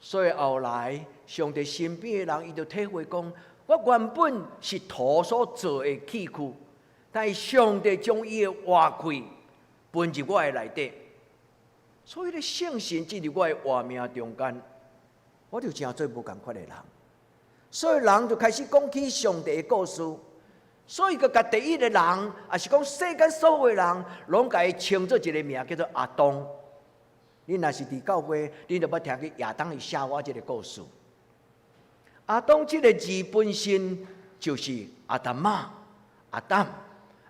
所以後來，上帝身邊的人，伊就體會講：我原本是土所做的器具。但是上帝將伊的活氣分入我的內底，所以咧聖神進入我的活命中間，我就成做無仝款的人。所以人就開始講起上帝的故事，所以閣共第一个人，抑是講世間所有的人，攏共伊稱做一个名，叫做亞當。你若是佇教會，你就捌聽過亞當與夏娃這个故事。亞當這个字本身就是亞當瑪，亞當。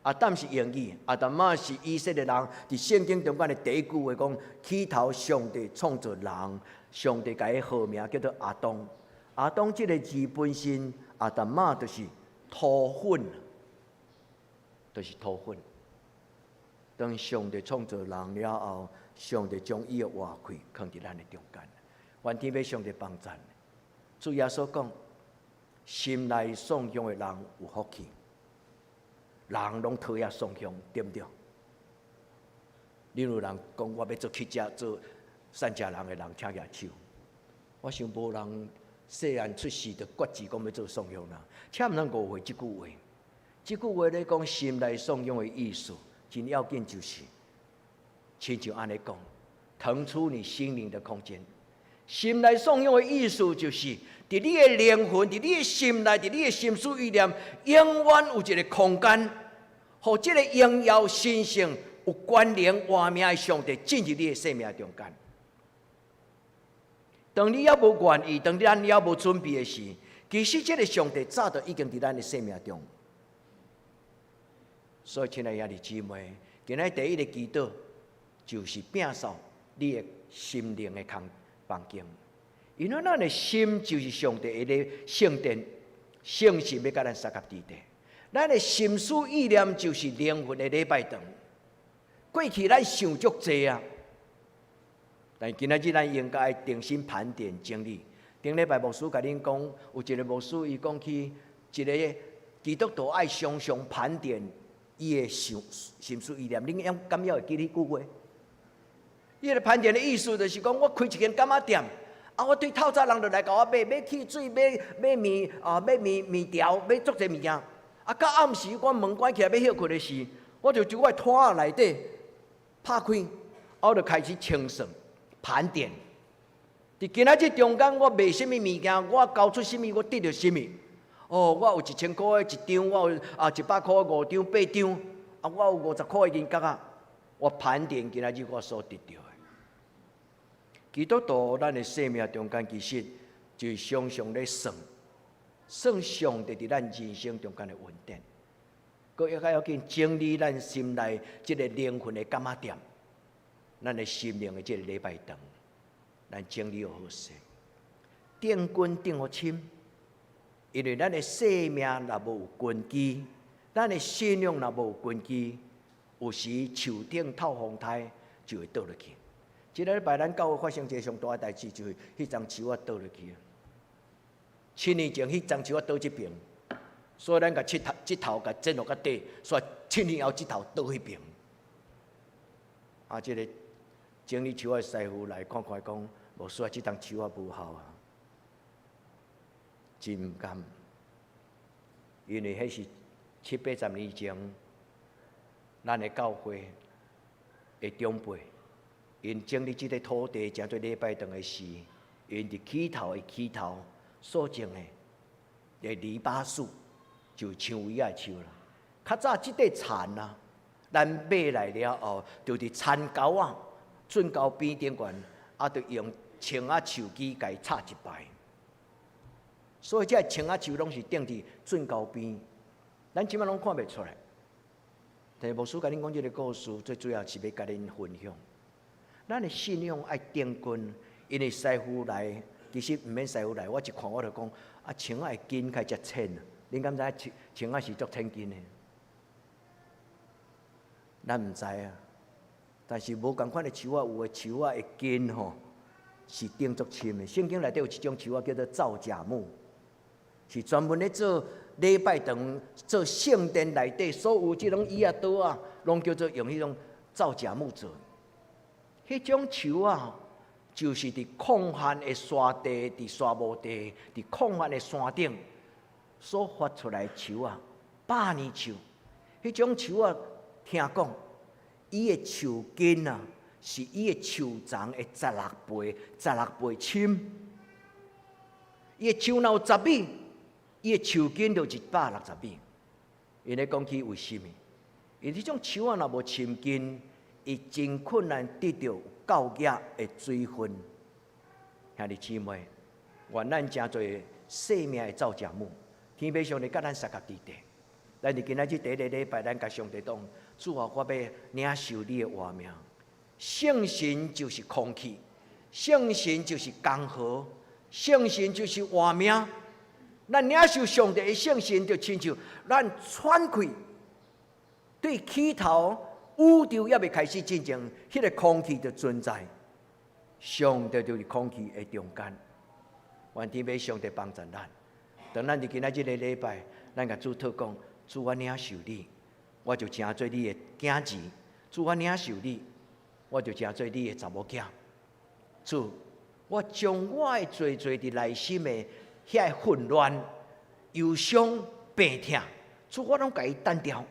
亞當是英語，亞當瑪是以色列人佇聖經中間的第一句話講：起頭上帝創造人，上帝共伊號名叫做亞當。亞當這个字本身，亞當瑪就是土粉，就是土粉。當上帝創造人了後，上帝將伊的活氣囥佇咱的中間。願天父上帝幫贊。主耶穌講：心內頌香的人有福氣。人攏討厭頌香，對毋對？你有人講我欲做乞食、做散食人的人，請舉手。我想無人細漢出世就決志講欲做頌香人，請毋通誤會這句話。這句話咧講心內頌香的意思，真要緊就是，親像按呢講，騰出你心靈的空間。心內頌香的意思就是，佇你的靈魂、佇你的心內、佇你的心思意念，永遠有一个空間，予這个榮耀神聖有權能活命的上帝進入你的生命中間。當你猶無願意，當咱猶無準備的時，其實這个上帝早就已經佇咱的生命中。所以，親愛的兄弟姊妹，今日第一个祈禱就是摒掃你的心靈的空房間，因為咱的心就是上帝的聖殿，聖神欲佮咱相佮佇咧。咱的心思意念就是靈魂的禮拜堂。過去咱想足濟啊，但今仔日咱應該重新盤點整理。頂禮拜牧師共恁講，有一个牧師伊講起一个基督徒愛常常盤點伊的想心思意念，恁敢猶會記彼句話？伊个盤點的意思就是講，我開一間柑仔店，啊，我對透早人就來共我買買汽水、買買麵啊、買麵麵條、買足濟物件。啊，到暗時我門關起來欲歇睏的時，我就將我的攤仔內底拍開，我就開始清算盤點。佇今仔日中間，我賣啥物物件，我交出啥物，我得著啥物。哦，我有1000箍的一張，我有啊100箍五張、八張，啊，我有50箍的銀角仔。我盤點今仔日我所得著的。基督徒咱的生命中間，其實就是常常咧算，算上帝佇咱人生中間的恩典。閣較要緊整理咱心內這个靈魂的柑仔店，咱的心靈的這个禮拜堂，咱整理好勢，定根定予深。因為咱的生命若無有根基，咱的信仰若無有根基，有時樹頂透風颱就會倒落去。這个禮拜咱教會發生一个上大的代誌，就是彼欉樹仔倒落去。7年前，彼欉樹仔倒這爿，所以咱共這頭這頭共剪落較短，所以7年後這頭倒彼爿。啊，這个整理樹仔的師傅來看看講，無說這欉樹仔無效啊，真毋甘。因為彼是七八十年前，咱的教會的長輩，𪜶整理這个土地，成做禮拜堂的時，𪜶佇起頭的起頭所種的的籬笆樹，就是薔薇仔的樹啦。較早這塊田啊，咱買來了後，就佇田溝仔、圳溝邊頂懸，啊，就用松仔樹枝共伊插一排。所以這个松仔樹攏是釘佇圳溝邊，咱這擺攏看袂出來。但是牧師共恁講這个故事，最主要是欲共恁分享。咱的信仰愛定根，因為師傅來，其實毋免師傅來，我一看我就講，啊，松仔的根較遮淺，恁敢知影松仔是足淺根的？咱毋知啊。但是無仝款的樹仔，有的樹仔的根吼是釘足深的。聖經內底有一種樹仔叫做皂莢木，是專門咧做禮拜堂、做聖殿內底所有這種椅仔桌仔，攏叫做用彼種皂莢木做。彼種樹仔，就是佇曠旱的沙地、佇沙漠地、佇曠旱的山頂所發出來的樹仔，百年樹。彼種樹仔，聽講，伊的樹根啊，是伊的樹叢的十六倍、十六倍深。伊的樹若有十米，伊的樹根就160米。𪜶咧講起為啥物？因為這種樹仔若無深根，伊真困難得著夠額的水分。兄弟姊妹，願咱成做生命的皂莢木，天父上帝佮咱相佮佇咧。咱佇今仔日第一个禮拜，咱共上帝講：主啊，我欲領受你的活命。聖神就是空氣，聖神就是江河，聖神就是活命。咱領受上帝的聖神，就親像咱喘氣，對起頭宇宙猶未開始進前，彼个空氣就存在。上帝就是空氣的中間，願天父上帝幫助咱。當咱佇今仔這个禮拜，咱共主禱講：主，我領受你，我就成做你的囝兒；主，我領受你，我就成做你的查某囝。主，我將我的濟濟佇內心的遐个混亂、憂傷、病痛，主，我攏共伊掸掉。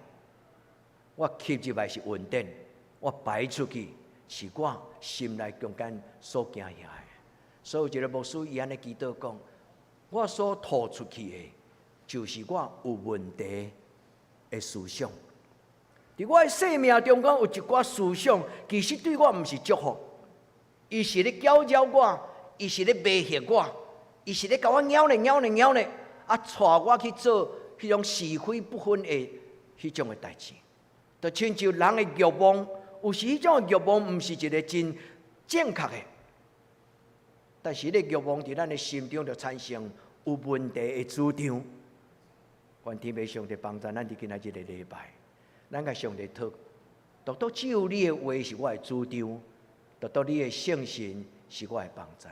我吸入來是恩典，我排出去是我心內中間所驚嚇的。所以有一个牧師伊按呢祈禱講：我所吐出去的，就是我有問題的思想。佇我的生命中間有一寡思想，其實對我毋是祝福，伊是咧攪擾我，伊是咧迷惑我，伊是咧共我拗咧拗咧拗咧，啊，帶我去做彼種是非不分的彼種的代誌。就親像人的欲望，有時彼種的欲望毋是一个真正確的，但是彼個欲望佇咱的心中就產生有問題的主張。願天父上帝幫助咱佇今仔這个禮拜，咱共上帝討，獨獨只有你的話是我的主張，獨獨你的聖神是我的幫助。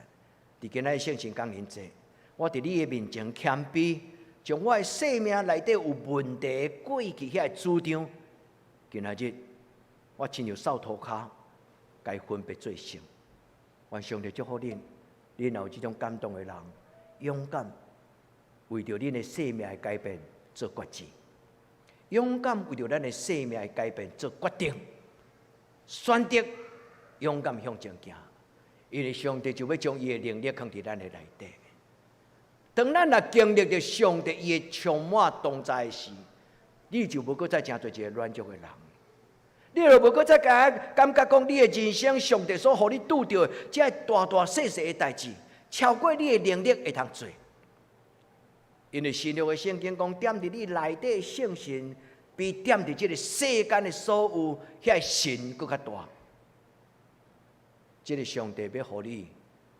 佇今仔日聖神降臨節，我佇你的面前謙卑，將我的生命內底有問題過去遐个主張，今仔日我親像掃塗跤，共伊分別做聖。願上帝祝福恁，恁若有這種感動的人，勇敢為著恁的生命的改變做決志，勇敢為著咱的生命的改變做決定，選擇勇敢向前行，因為上帝就欲將伊的能力囥佇咱的內底。當咱若經歷著上帝伊的充滿同在時，你就無閣再成做一个軟弱的人，你就無閣再感覺講你的人生上帝所予你拄著的這大大細細的代誌，超過你的能力會通做。因為新約的聖經講，踮佇你內底聖神，比踮佇這个世間的所有遐个神閣較大。這个上帝欲予你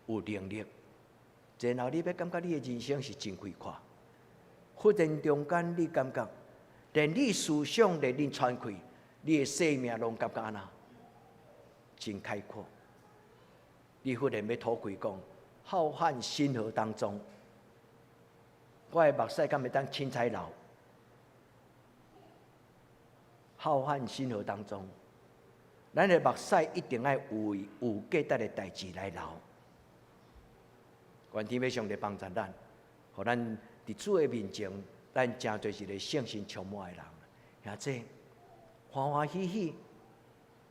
有能力，然後你欲感覺你的人生是真開闊。忽然中間你感覺，連你思想連你喘氣，你的生命攏感覺按怎？真開闊。你忽然欲吐氣講，浩瀚星河當中，我的目屎敢會當凊彩流？浩瀚星河當中，咱的目屎一定愛為有價值的代誌來流。願天父上帝幫助咱，予咱佇主的面前，咱成做一个聖神充滿的人，兄弟歡歡喜喜、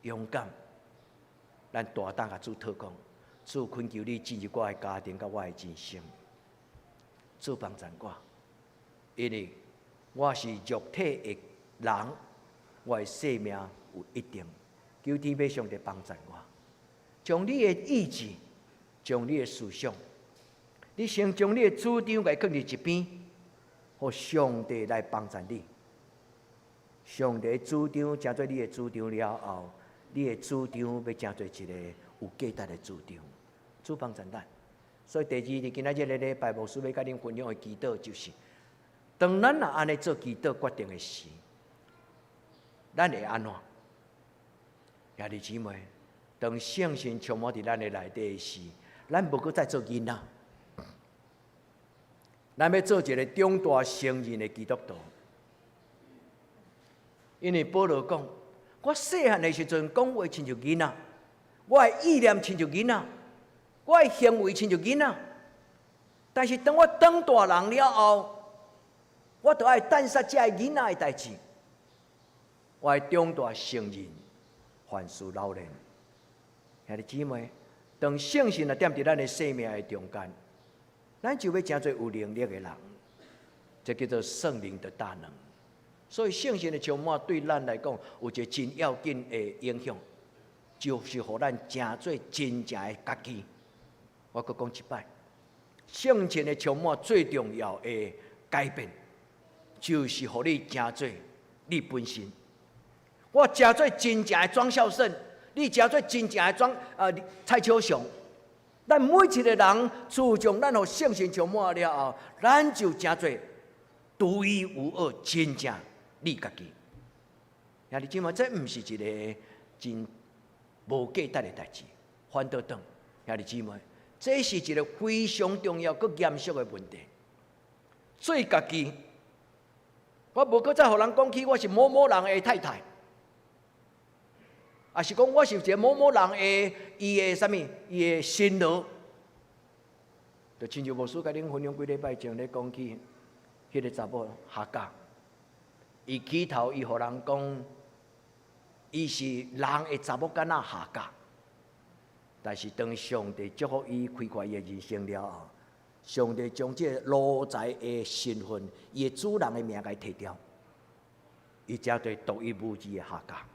勇敢，咱大膽共主禱告，主懇求你進入我的家庭佮我的人生，主幫助我，因為我是肉體的人，我的生命有一定，求天父上帝幫助我，將你的意志，將你的思想，你先將你的主張共囥佇一邊，予上帝來幫助你。上帝主張成做你的主張了後，你的主張欲成做一個有價值的主張，主幫助咱。所以第二，佇今仔這个禮拜，牧師欲共恁分享的祈禱就是：當咱若按呢做祈禱決定的時，咱會按怎？兄弟姊妹，當聖神充滿佇咱的內底時，咱無閣再做囡仔，咱欲做一个長大成人的基督徒。因為保羅講，我細漢的時陣講話親像囡仔，我的意念親像囡仔，我的行為親像囡仔。但是當我長大人了後，我就愛擲捒這个囡仔的代誌。我愛長大成人，凡事老練。兄弟姊妹，當聖神若踮佇咱的生命的中間，咱就欲成做有能力的人，這叫做聖靈的大能。所以聖神的充滿對咱來講有一個真要緊的影響，就是予咱成做真正的家己。我閣講一擺，聖神的充滿最重要的改變，就是予你成做你本身。我成做真正的莊孝順，你成做真正的莊蔡秋雄。咱每一個人，自從咱予聖神充滿了後，咱就成做獨一無二、真正你家己。兄弟姊妹，這毋是一個真無價值的代誌。反倒轉，兄弟姊妹，這是一個非常重要、閣嚴肅的問題。做家己，我無閣再予人講起我是某某人的太太，抑是講我是一个某某人的伊的啥物，伊的新郎。就親像牧師共恁分享幾禮拜前咧講起，彼个查某夏甲，伊起頭伊予人講，伊是人的查某囡仔夏甲，但是當上帝祝福伊開闊伊的人生了後，上帝將這个奴才的身份，伊的主人的名共伊提掉，伊才做獨一無二的夏甲。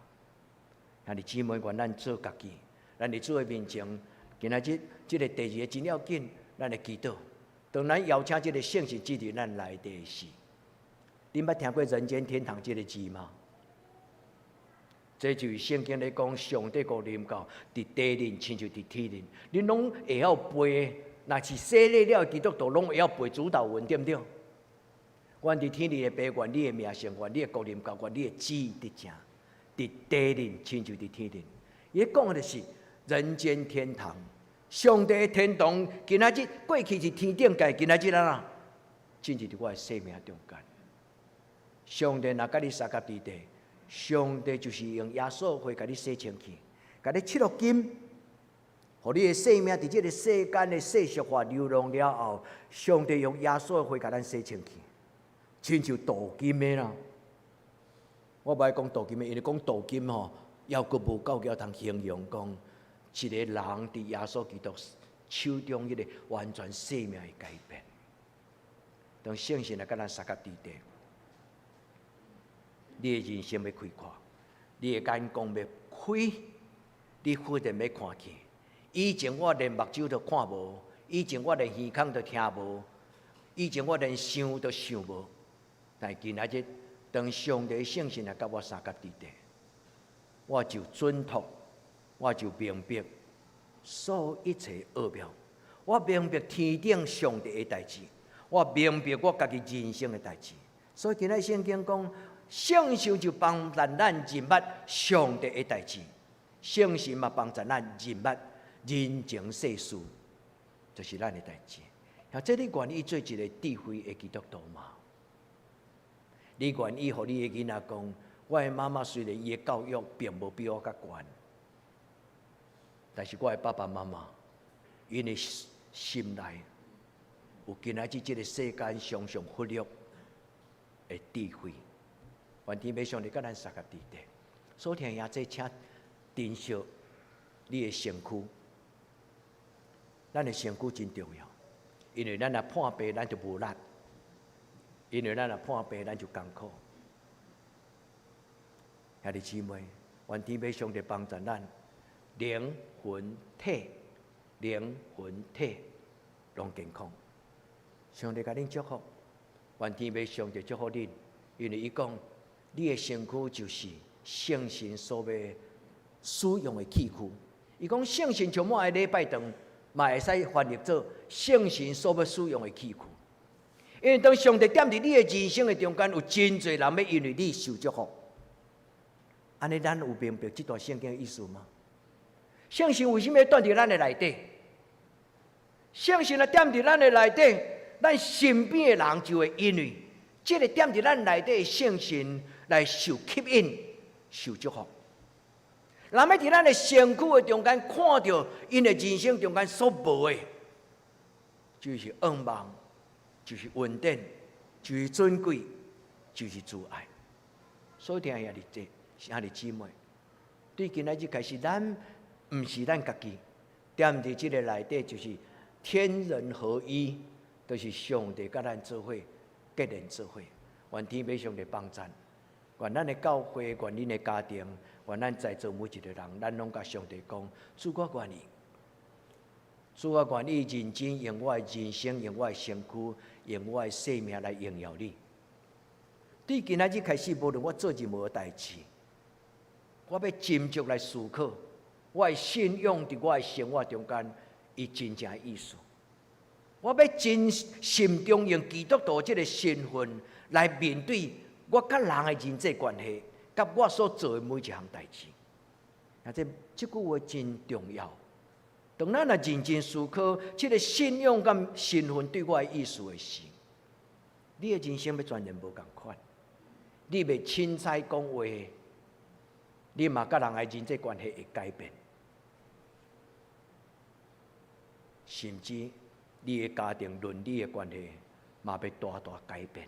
兄弟姊妹，願咱做家己，咱佇主的面前，今仔日這个第二个真要緊，咱來祈禱。當咱邀請這个聖神進入咱內底時，恁捌聽過人間天堂這个字嗎？這就是聖經咧講，上帝國臨到，佇地輪親像佇天輪，恁攏會曉背，若是洗禮了的基督徒，攏會曉背主禱文，對毋對？願佇天裡的父，願你的名聖，願你的國臨到，願你的旨意得成，佇地輪親像佇天輪。伊講的就是人間天堂，上帝的天堂。今仔日過去是天頂界，今仔日按怎？進入佇我的生命中間。上帝若佮你相佮佇地，上帝就是用耶穌血共你洗清氣，共你拭落金，予你的生命佇這个世間的世俗化流浪了後，上帝用耶穌血共咱洗清氣，親像鍍金的啦。我無愛講鍍金的，因為講鍍金吼，猶閣無夠叫通形容講一個人佇耶穌基督手中彼个完全生命的改變。當聖神來佮咱相佮佇地，你的人生欲開闊，你的眼光欲開，你忽然欲看見。以前我連目睭都看無，以前我連耳孔都聽無，以前我連想都想無。但今仔日，當上帝聖神來佮我相佮佇地，我就準確，我就明白所有一切奧妙。我明白天頂上帝的代誌，我明白我家己人生的代誌。所以今仔聖經講，聖神就幫助咱認捌上帝的代誌，聖神嘛幫助咱認捌人情世事，就是咱的代誌。啊，這你願意做一個智慧的基督徒嗎？你願意予你的囡仔講，我的媽媽雖然伊的教育並無比我較懸，但是我的爸爸媽媽，𪜶的心內有今仔日這个世間上上忽略的智慧。願天父上帝佮咱相佮佇地，所聽兄弟請珍惜你的身軀。咱的身軀真重要，因為咱若破病，咱就無力；因為咱若破病，咱就艱苦。兄弟姊妹，願天父上帝幫助咱靈魂體、靈魂體攏健康。上帝共恁祝福，願天父上帝祝福恁，因為伊講，你的身軀就是聖神所欲使用的器具。伊講聖神充滿的禮拜堂，嘛會使翻譯做聖神所欲使用的器具。因為當上帝踮佇你的人生的中間，有真濟人欲因為你受祝福。按呢，咱有明白這段聖經的意思嗎？聖神為啥物欲踮佇咱的內底？聖神若踮佇咱的內底，咱身邊的人就會因為這个踮佇咱內底的聖神來受吸引、受祝福。人欲佇咱的身軀的中間看著𪜶的人生中間所無的，就是願望，就是恩典，就是尊貴，就是慈愛。所以聽兄弟姐、兄弟姊妹，對今仔日開始，咱毋是咱家己，踮佇這个內底就是天人合一，就是上帝佮咱做伙，結連做伙。願天父上帝幫贊，願咱的教會，願恁的家庭，願咱在座每一個人，咱攏共上帝講：主，我願意，主，我願意認真用我的人生，用我的身軀，用我的生命來榮耀你。對今仔日開始，無論我做任何代誌，我欲斟酌來思考，我的信仰佇我的生活中間，伊真正的意思。我欲真心中用基督徒這个身份來面對我佮人的人際關係，佮我所做的每一項代誌。啊，這這句話真重要。當咱若認真思考這个信仰佮身份對我的意思的時，你的人生欲全然無仝款。你袂凊彩講話，你嘛佮人的人際關係會改變，甚至你的家庭倫理的關係嘛欲大大改變。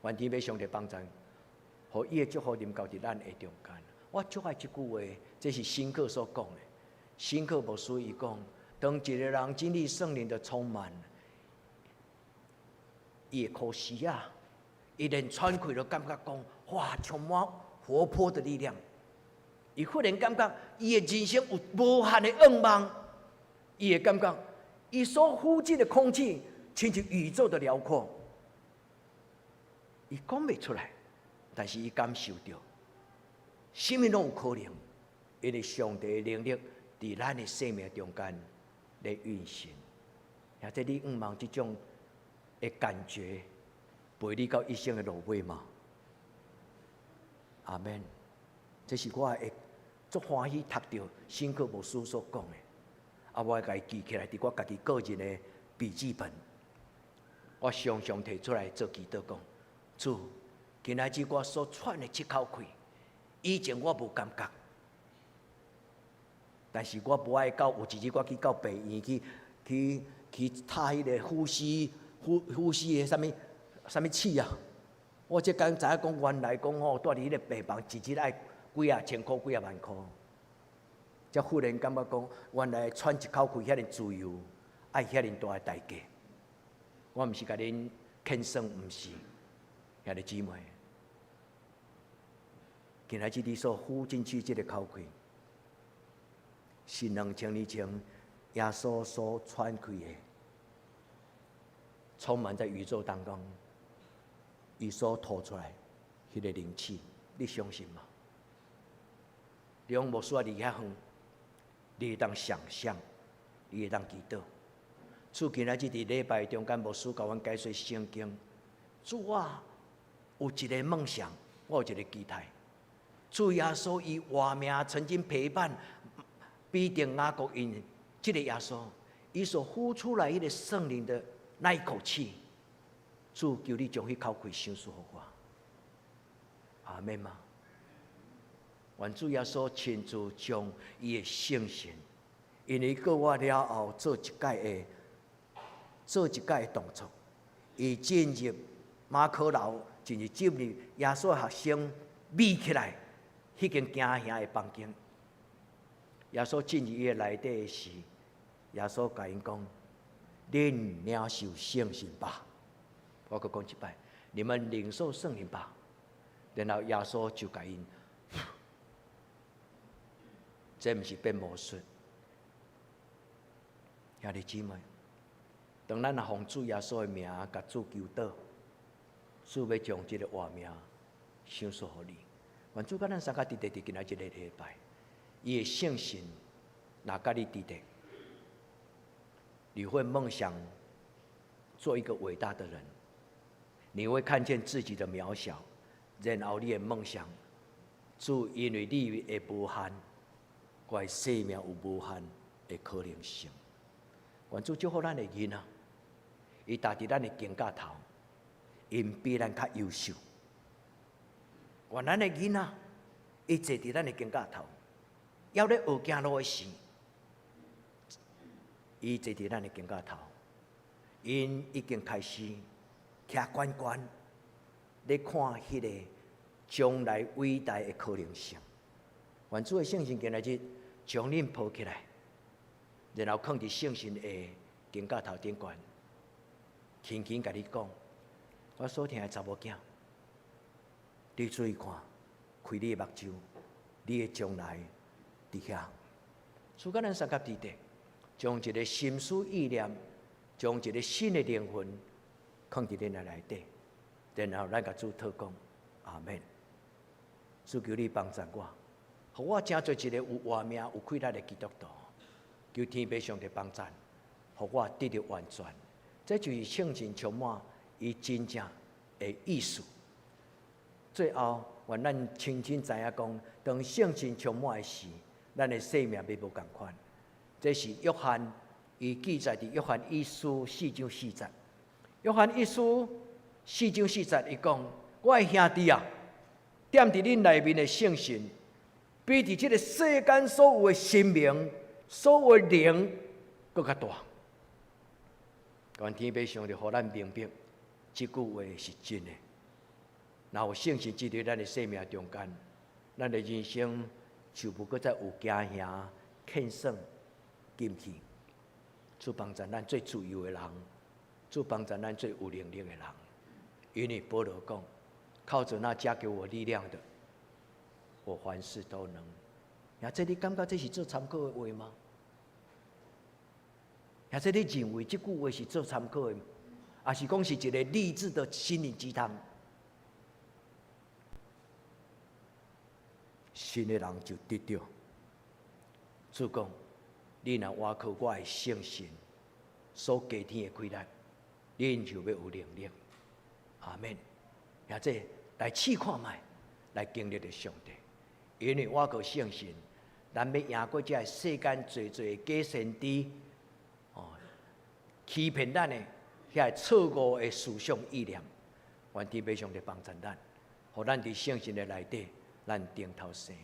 願天父上帝幫贊，予伊的祝福臨到佇咱的中間。我足愛這句話，這是新克所講的。新克牧師伊講，當一個人經歷聖靈的充滿，伊會呼吸啊，伊連喘氣都感覺講，哇，充滿活潑的力量。伊忽然感覺伊的人生有無限的願望。伊會感覺伊所呼吸的空氣，親像宇宙的遼闊。伊講袂出來，但是伊感受著，啥物攏有可能，因為上帝的能力佇咱的生命中間咧運行。或者你向望這種的感覺，陪你到一生的落尾嗎？阿門。這是我會足歡喜讀著新科牧師所講的，啊，我會共伊記起來，佇我家己個人的筆記本，我常常提出來做祈禱，講主，今仔日我所喘的這口氣，以前我無感覺，但是我無愛到有一日我去到病院去插彼个呼吸的啥物啥物器啊！我這工知影講，原來講吼，蹛佇彼个病房一日愛幾仔千箍，幾仔萬箍，才忽然感覺講，原來喘一口氣遐爾自由，愛遐爾大的代價。我毋是共恁輕鬆，毋是，兄弟姊妹，今仔日你所呼進去這个口氣，是2000年前耶穌所喘氣的，充滿在宇宙當中，伊所吐出來彼個靈氣，你相信嗎？你講無需要離遐遠，你會當想象，你會當祈禱。主今仔日佇禮拜中間，牧師共阮解說聖經。主啊，有一個夢想，我有一個期待。主耶穌以活命曾經陪伴彼得、雅各𪜶，這个耶穌，伊所呼出來彼个聖靈的那一口氣，主求你將彼口氣賞賜予我。阿們嗎？願主耶穌親自將伊的聖神，因為過我了後做一擺的動作，伊進入馬可樓，進入耶穌學生覕起來，彼間驚嚇的房間。耶穌進入伊的內底的時，耶穌共𪜶講：恁領受聖神吧。我閣講一擺，你們領受聖靈吧。然後耶穌就共𪜶，這毋是變魔術。兄弟姊妹，當咱若奉主耶穌的名共主求禱，主欲將這个活命賞賜予你。願主佮咱相佮佇佇今仔這个禮拜，伊的聖神若佮你佇咧，你會夢想做一個偉大的人，你會看見自己的渺小，然後你的夢想，主因為你的無限，我的生命有無限的可能性。願主祝福咱的囡仔，伊踏佇咱的肩胛頭，𪜶比咱較優秀。願咱的囡仔，伊坐佇咱的肩胛頭，猶咧學行路的時，伊坐佇咱的肩胛頭，𪜶已經開始徛懸懸，咧看彼个將來偉大的可能性。願主的聖神今仔日將恁抱起來，然後囥佇聖神的肩胛頭頂懸，輕輕共你講，我所疼的查某囝，你注意看，開你的目睭，你的將來佇遐。主佮咱相佮佇咧，將一个心思意念，將一个新的靈魂，囥佇恁的內底，然後咱共主禱講，阿門。主求你幫助我，予我成做一个有活命、有氣力的基督徒。求天父上帝幫贊，予我得著完全。這就是聖神充滿伊真正的意思。最後，願咱清清知影講，當聖神充滿的時，咱的生命欲無仝款。這是約翰伊記載佇約翰一書四章四節。約翰一書四章四節，伊講：我的兄弟啊，踮佇恁內面的聖神，比佇這个世間所有的神明、所有的靈，閣較大。願天父上帝予咱明白，這句話是真的。若有聖神進入咱的生命中間，咱的人生就無閣再有驚嚇、欠損、禁去。主幫助咱做自由的人，主幫助咱做有能力的人。因為保羅講：靠著那加給我力量的，我凡事都能。啊，這你感覺這是做參考的話嗎？或者你認為這句話是做參考的，抑是講是一個勵志的心靈雞湯？信的人就得著。主講，你若倚靠我的聖神所加添的氣力，恁就欲有能力。阿們。或者來試看覓，來經歷著上帝。因為倚靠聖神，咱欲贏過這个世間濟濟假先知，哦，欺騙咱的遐個錯誤的思想意念，願天父上帝幫助咱，予咱佇聖神的內底，咱頂頭生。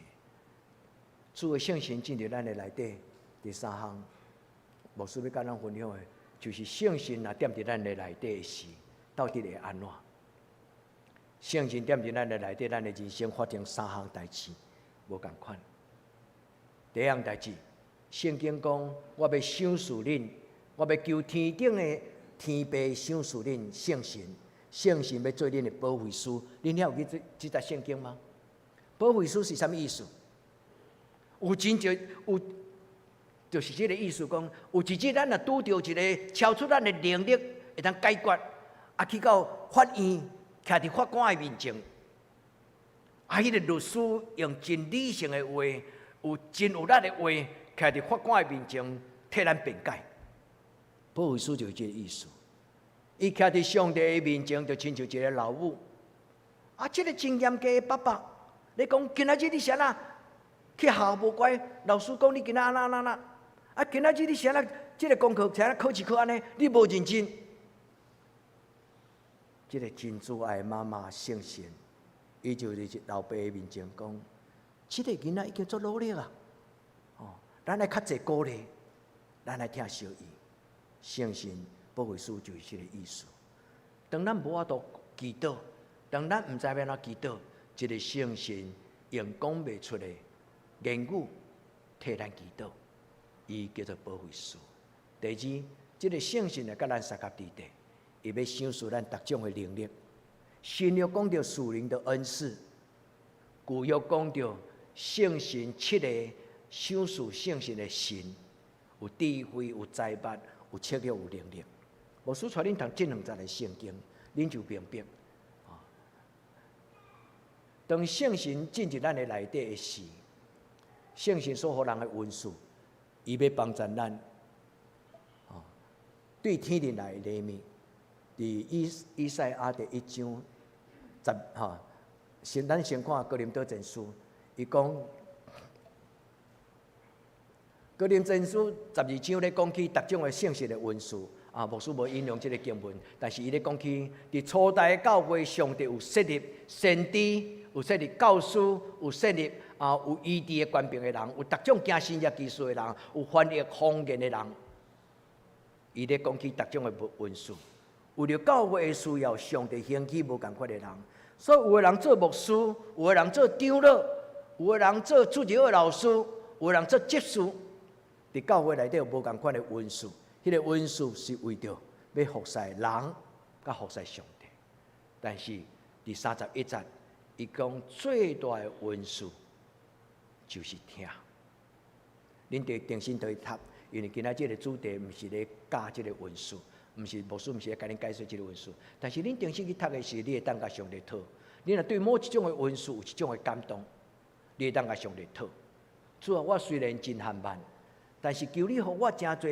主的聖神進入咱的內底，第三項，牧師欲佮咱分享的，就是聖神若踮佇咱的內底時，到底會按怎？聖神踮佇咱的內底，咱的人生發生三項代誌，無仝款。第一項代誌，聖經講，我欲賞賜恁，我欲求天頂的天父賞賜恁聖神，聖神欲做恁的保惠師。恁遐有記這這節聖經嗎？保惠師是啥物意思？有真濟有，就是這个意思講，有一日咱若拄著一个超出咱的能力，會當解決，啊去到法院，徛佇法官的面前，啊，彼个律師用真理性的話，有真有力的話，徛佇法官的面前替咱辯解。保惠師就是這个意思。伊徛佇上帝的面前，就親像一个老母。啊，這个真嚴格的爸爸，你講今仔日你是按怎去學校無乖，老師講你今仔按怎按怎按怎，啊，今仔日你是按怎這个功課是按怎考試考按呢？你無認真。這个真慈愛媽媽聖神，伊就佇老爸的面前講：這个囡仔已經足努力啊！哦，咱愛較濟鼓勵，咱愛疼惜伊。聖神保惠師就是這个意思。當咱無法度祈禱，當咱毋知欲按怎祈禱，這个聖神用講袂出的言語替咱祈禱，伊叫做保惠師。第二，這个聖神來佮咱相佮佇底，伊欲賞賜咱逐種的能力。新約講著屬靈的恩賜，舊約講著聖神七个賞賜聖神的神，有智慧、有才捌、有策略、有能力。牧師帶恁讀這兩節的聖經，恁就明白。當聖神進入咱的內底的時，聖神所予人的恩賜，伊欲幫助咱，對天靈來的禮物，佇以賽亞第一章十哈，先咱先看哥林多前書，伊講哥林前書12章咧講起逐種的聖神的恩賜，啊，牧師無引用這个經文，但是伊咧講起佇初代教會，上帝有設立先知，有設立教師，有設立啊有醫治的權柄的人，有逐種行神蹟奇事的人，有翻譯方言的人。伊咧講起逐種的恩賜，為著教會的需要，上帝興起無仝款的人，所以有的人做牧師，有的人做長老，有的人做主日學老師，有的人做執事。佇教會內底有無仝款的恩賜，彼个恩賜是為著欲服侍人，佮服侍上帝。但是佇31節，伊講最大的恩賜就是疼。恁得定心去讀，因為今仔這个主題毋是咧教這个恩賜，毋是牧師毋是咧共恁解說這个恩賜。但是恁定心去讀的時，你會當共上帝討。你若對某一種的恩賜有一種的感動，你會當共上帝討。主啊，我雖然真緩慢，但是求你予我成做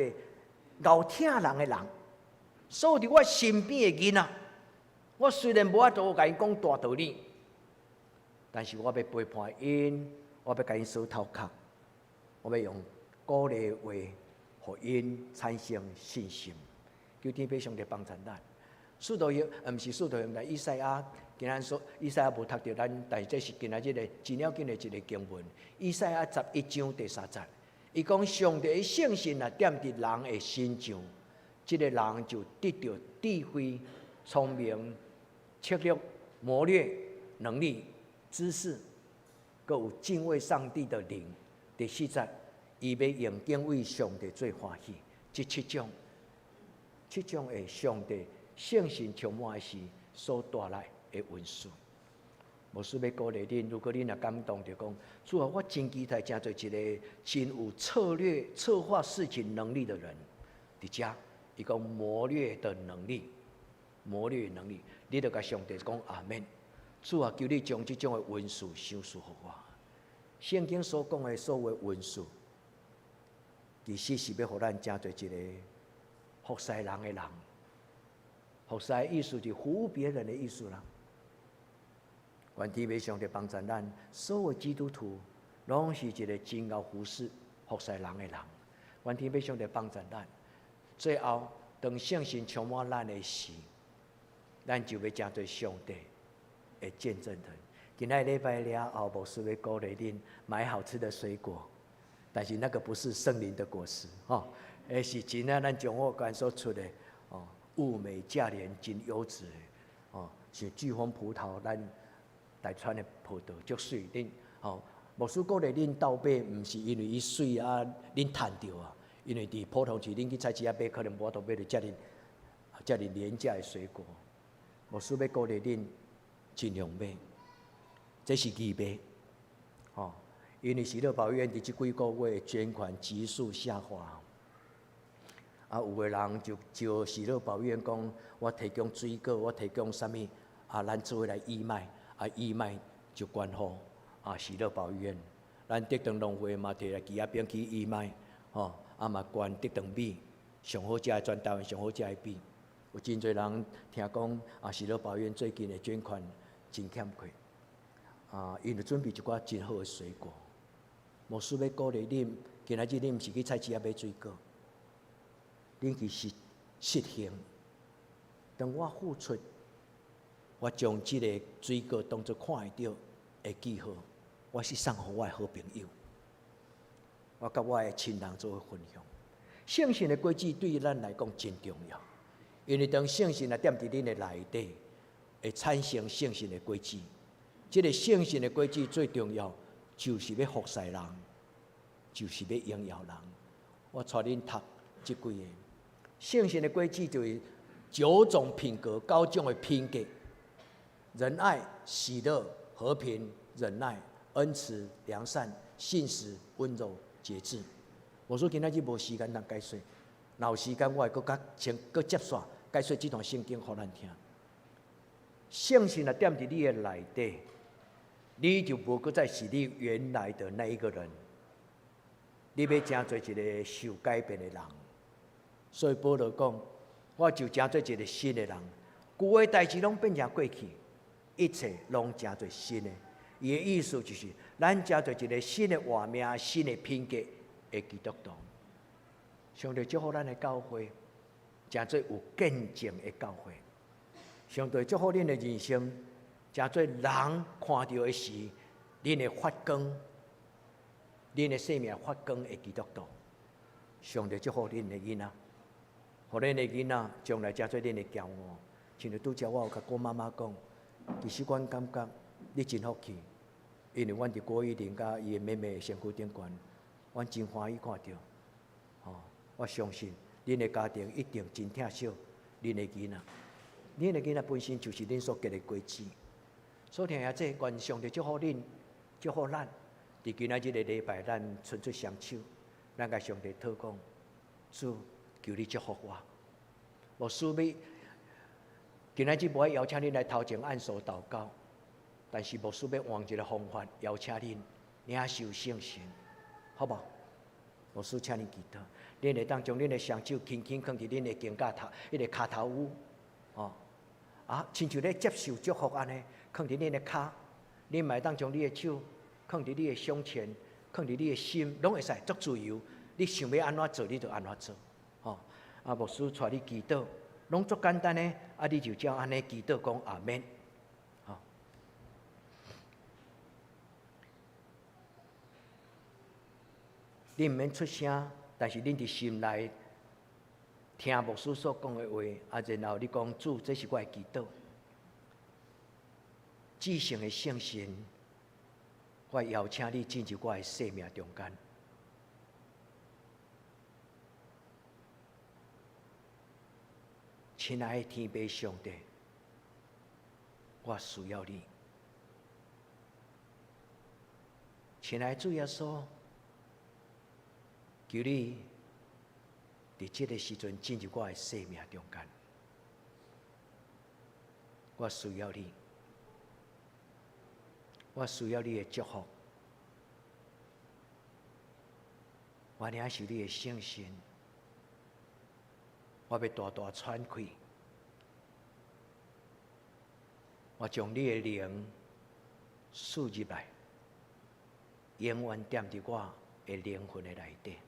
𠢕疼人的人。所有佇我身邊的囡仔，我雖然無法度共𪜶講大道理，但是我欲陪伴𪜶，我欲共𪜶洗頭殼，我欲用鼓勵話，予𪜶產生信心。求天父上帝幫助咱。使徒行，毋是使徒行傳，以賽亞，今仔說以賽亞無讀著咱，但是這是今仔日的真要緊的一个經文。以賽亞11章第三節，伊講上帝的聖神若踮佇人的身上，這个人就得著智慧、聰明、策略、謀略、能力、知識，閣有敬畏上帝的靈。第四節，伊欲用敬畏上帝做歡喜。這七種，七種的上帝聖神充滿時所帶來的恩賜。牧師欲鼓勵恁，如果恁若感動，就講主啊，我真期待成做一个真有策略、策劃事情能力的人。佇佇遮，伊講謀略的能力，謀略能力，你著共上帝講阿們。主啊，求你將這種的恩賜賞賜予我。聖經所講的所謂恩賜，其實是欲予咱成做一個服侍人的人。服侍的意思就服務別人的意思啦。願天父上帝幫助咱，所有基督徒攏是一個真𠢕服侍、服侍人的人。願天父上帝幫助咱，最後當聖神充滿咱的時，咱就欲成做上帝的見證人。今仔禮拜了後，牧師欲鼓勵恁買好吃的水果，但是那個不是聖靈的果實，吼，而是真正咱中華間所出的，哦，物美價廉、真優質的，哦，像巨峰葡萄，咱大川的葡萄足媠，恁吼，牧師鼓勵恁鬥買，毋是因為伊媠啊，恁趁著啊，因為佇普通市恁去菜市仔買，可能無法度買著遮爾遮爾廉價的水果。牧師欲鼓勵恁盡量買，這是義賣，吼，因為喜樂保育院佇這幾個月捐款急速下滑，啊，有的人就招喜樂保育院講，我提供水果，我提供啥物，啊，咱做伙來義賣，啊，義賣就捐予啊喜樂保育院，咱德長農會嘛提來枝仔餅去義賣，吼，啊嘛捐德長米，上好食的全台灣上好食的米，有真濟人聽講啊，喜樂保育院最近的捐款真欠缺，啊，𪜶就準備一寡真好的水果。牧師欲鼓勵恁，今仔日恁毋是去菜市仔買水果，恁去實實行。當我付出，我將這个水果當作看會著的記號，我是送予我的好朋友，我佮我的親人做伙分享。聖神的果子對於咱來講真重要，因為當聖神若踮佇恁的內底，會產生聖神的果子。這个聖神的果子最重要，就是欲服侍人，就是欲榮耀人。我帶恁讀這幾个聖神的果子，就是九種品格、九種的品格：仁愛、喜樂、和平、忍耐、恩慈、良善、信實、溫柔、節制。我說今仔日無時間通解說，若有時間我會閣較清、閣接續解說這段聖經予咱聽。聖神若踮佇你的內底，你就無閣再是你原來的那一個人，你欲成做一个受改變的人。所以保羅講，我就成做一个新的人，舊的代誌攏變成過去，一切攏成做新的。伊的意思就是，咱成做一个新的活命、新的品格的基督徒。上帝祝福咱的教會，成做有見證的教會。上帝祝福恁的人生，成做人看著的時，恁會發光，恁的生命發光的基督徒。上帝祝福恁的囡仔，予恁的囡仔將來成做恁的驕傲。親像拄才我有共郭媽媽講，其實阮感覺你真福氣，因為阮佇郭玉玲佮伊的妹妹身軀頂懸，阮真歡喜看著。吼，我相信恁的家庭一定真疼惜恁的囡仔。恁的囡仔本身就是恁所結的果子。所以聽下這，願上帝祝福恁，祝福咱。佇今仔這个禮拜，咱伸出雙手，咱共上帝禱告，主，求你祝福我。牧師欲今仔日無愛邀請恁來頭前按手禱告，但是牧師欲換一个方法邀請恁領受聖神，好無？牧師請恁祈禱，恁會當將恁的雙手輕輕囥佇恁的肩胛頭、彼个跤頭趺，哦，啊，親像咧接受祝福按呢，囥佇恁的跤，恁嘛會當將你的手囥佇你的胸前，囥佇你的心，攏會使足自由。你想欲按怎做，你就按怎做，吼。啊，牧師帶你祈禱，攏足簡單的，啊，你就照按呢祈禱講阿們，吼。你毋免出聲，但是恁佇心內聽牧師所講的話，啊，然後你講主，這是我的祈禱。至聖的聖神，我邀請你進入我的生命中間。親愛的天父上帝，我需要你。親愛的主耶穌，求你佇這个時陣進入我的生命中間，我需要你，我需要你的祝福，我領受你的聖神，我欲大大喘氣，我將你的靈賜入來，永遠踮佇我的靈魂的內底。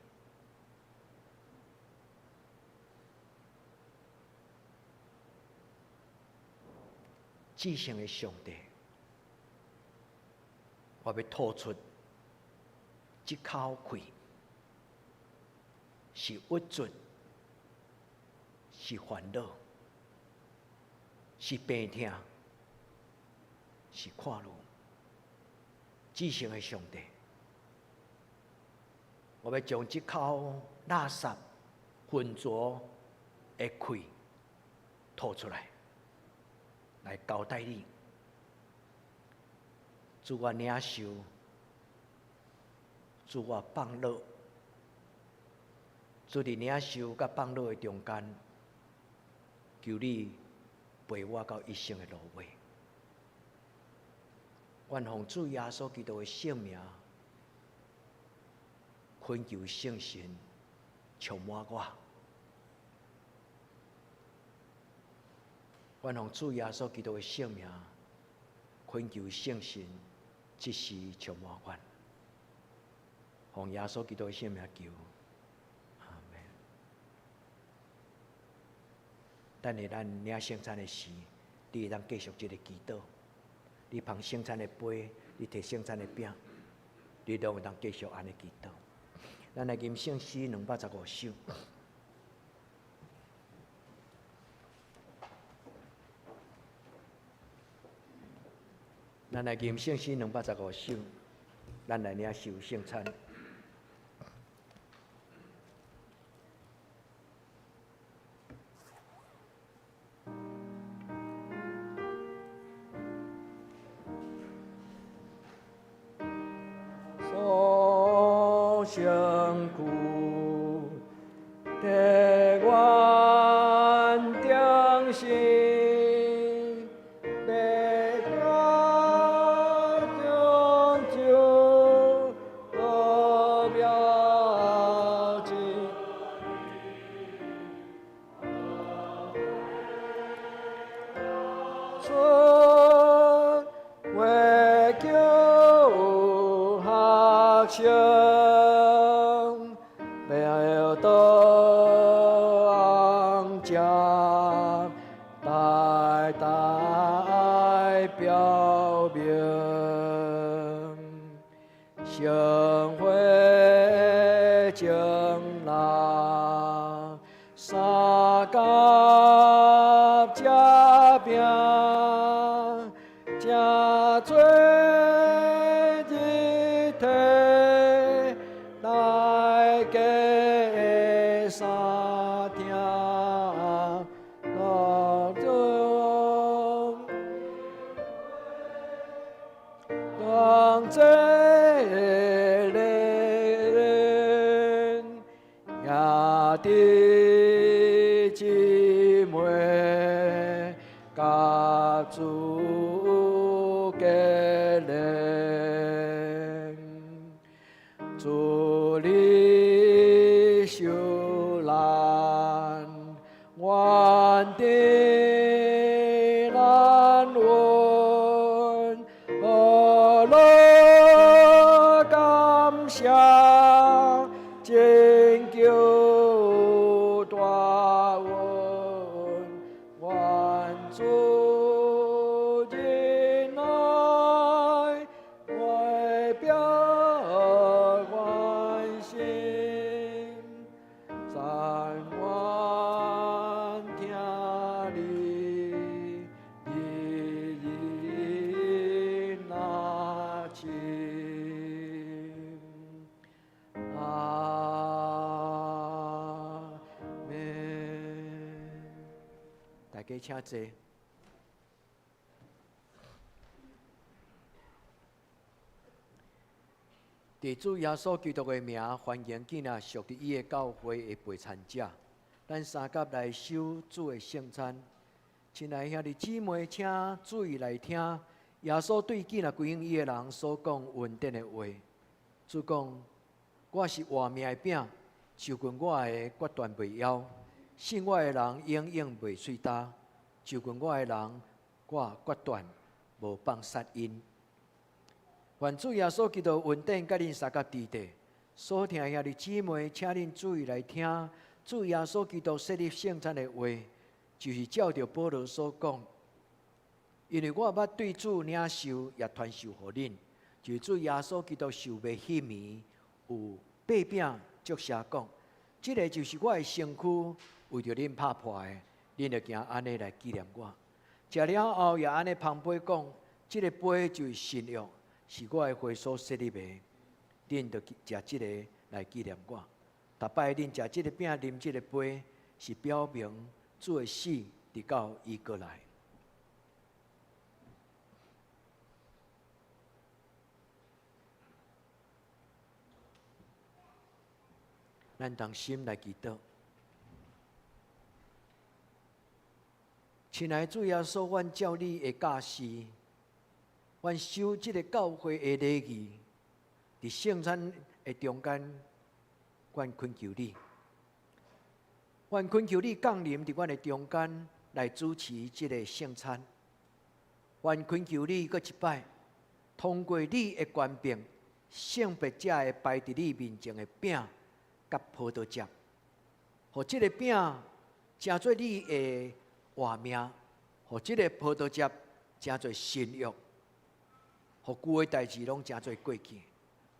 至聖的上帝，我欲吐出這口氣，是鬱卒，是煩惱，是病痛，是看路。至聖的上帝，我欲將這口垃圾混濁的氣吐出來，來交代你。主，我領受，主，我放落。主，佇領受佮放落的中間，求你陪我到一生的路尾。願奉主耶穌基督的聖名，懇求聖神充滿我。願奉主耶穌基督的聖名，懇求聖神這時充滿我。奉耶穌基督的聖名求，阿們。等下咱領聖餐的時，你會當繼續這个祈禱。你捧聖餐的杯，你提聖餐的餅，你攏會當繼續按呢祈禱。咱來吟聖詩215首。咱來吟聖詩215首，咱來領受聖餐。所身軀，地願中心，白鸽中就何表情？春月求学生，白当将代代表明，生活情人三甲吃饼，正做一体，大家三听乐中，当这人兄弟姊妹，甲主结连，主你受难，愿得难闻，何乐感谢，拯救大恩，愿主仁愛外表關心，讚願聽你日日那親。阿們。大家請坐。佇主耶穌基督的名，歡迎囝仔屬佇伊的教會的陪餐者，咱相佮來守主的聖餐。親愛兄弟姊妹，請注意來聽耶穌對囝仔歸向伊的人所講恩典的話。主講：我是活命的餅，就近我的決斷袂枵，信我的人永遠袂喙焦。就近我的人，我決斷無放殺𪜶。願主耶穌基督恩典佮恁相佮佇咧。所聽兄弟姊妹，請恁注意來聽主耶穌基督設立聖餐的話，就是照著保羅所講。因為我捌對主領受，也傳授予恁，就是主耶穌基督受賣彼暝，有擘餅祝謝講：這个就是我的身軀，為著恁拍破的，恁著行按呢來紀念我。食了後，也按呢捧杯講：這个杯就是新約，是我的血所設立的，恁著食這个來紀念我。逐擺恁食這个餅、啉這个杯，是表明主的死，直到伊閣來。咱同心來祈禱。親愛的主耶穌，阮照你的教示，阮守這个教會的禮儀，佇聖餐的中間，阮懇求你，阮懇求你降臨佇阮的中間來主持這个聖餐。阮懇求你閣一擺，通過你的權柄，聖別這个擺佇你面前的餅佮葡萄汁，予這个餅成做你的活命，予這个葡萄汁成做新約，予舊的代誌攏成做過去。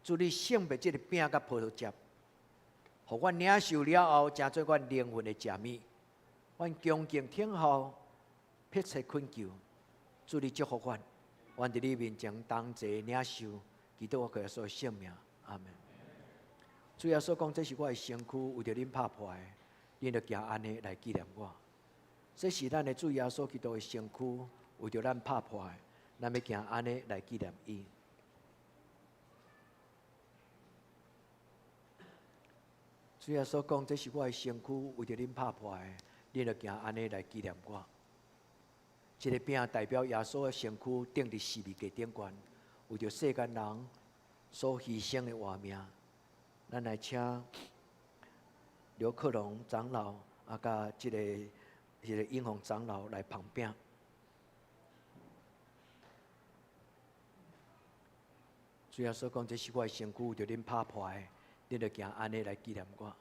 主你聖別這个餅佮葡萄汁，予阮領受了後，成做阮靈魂的食物。阮恭敬聽候，迫切懇求，主你祝福阮，阮佇你面前同齊領受，祈禱我耶穌的聖名，阿門。主耶穌講：這是我的身軀，為著恁拍破的，恁著行按呢來紀念我。這是咱的主耶穌基督的身軀，為著咱拍破的，咱欲行按呢來紀念伊。主耶穌講：這是我的身軀，為著恁拍破的，恁著行按呢來紀念我。這个餅代表耶穌的身軀，釘佇十字架頂懸，為著世間人所犧牲的活命。咱來請劉克龍長老啊，佮這个英宏長老來捧餅。主耶穌講：這是我的身軀，為著恁拍破的，恁著行按呢來紀念我。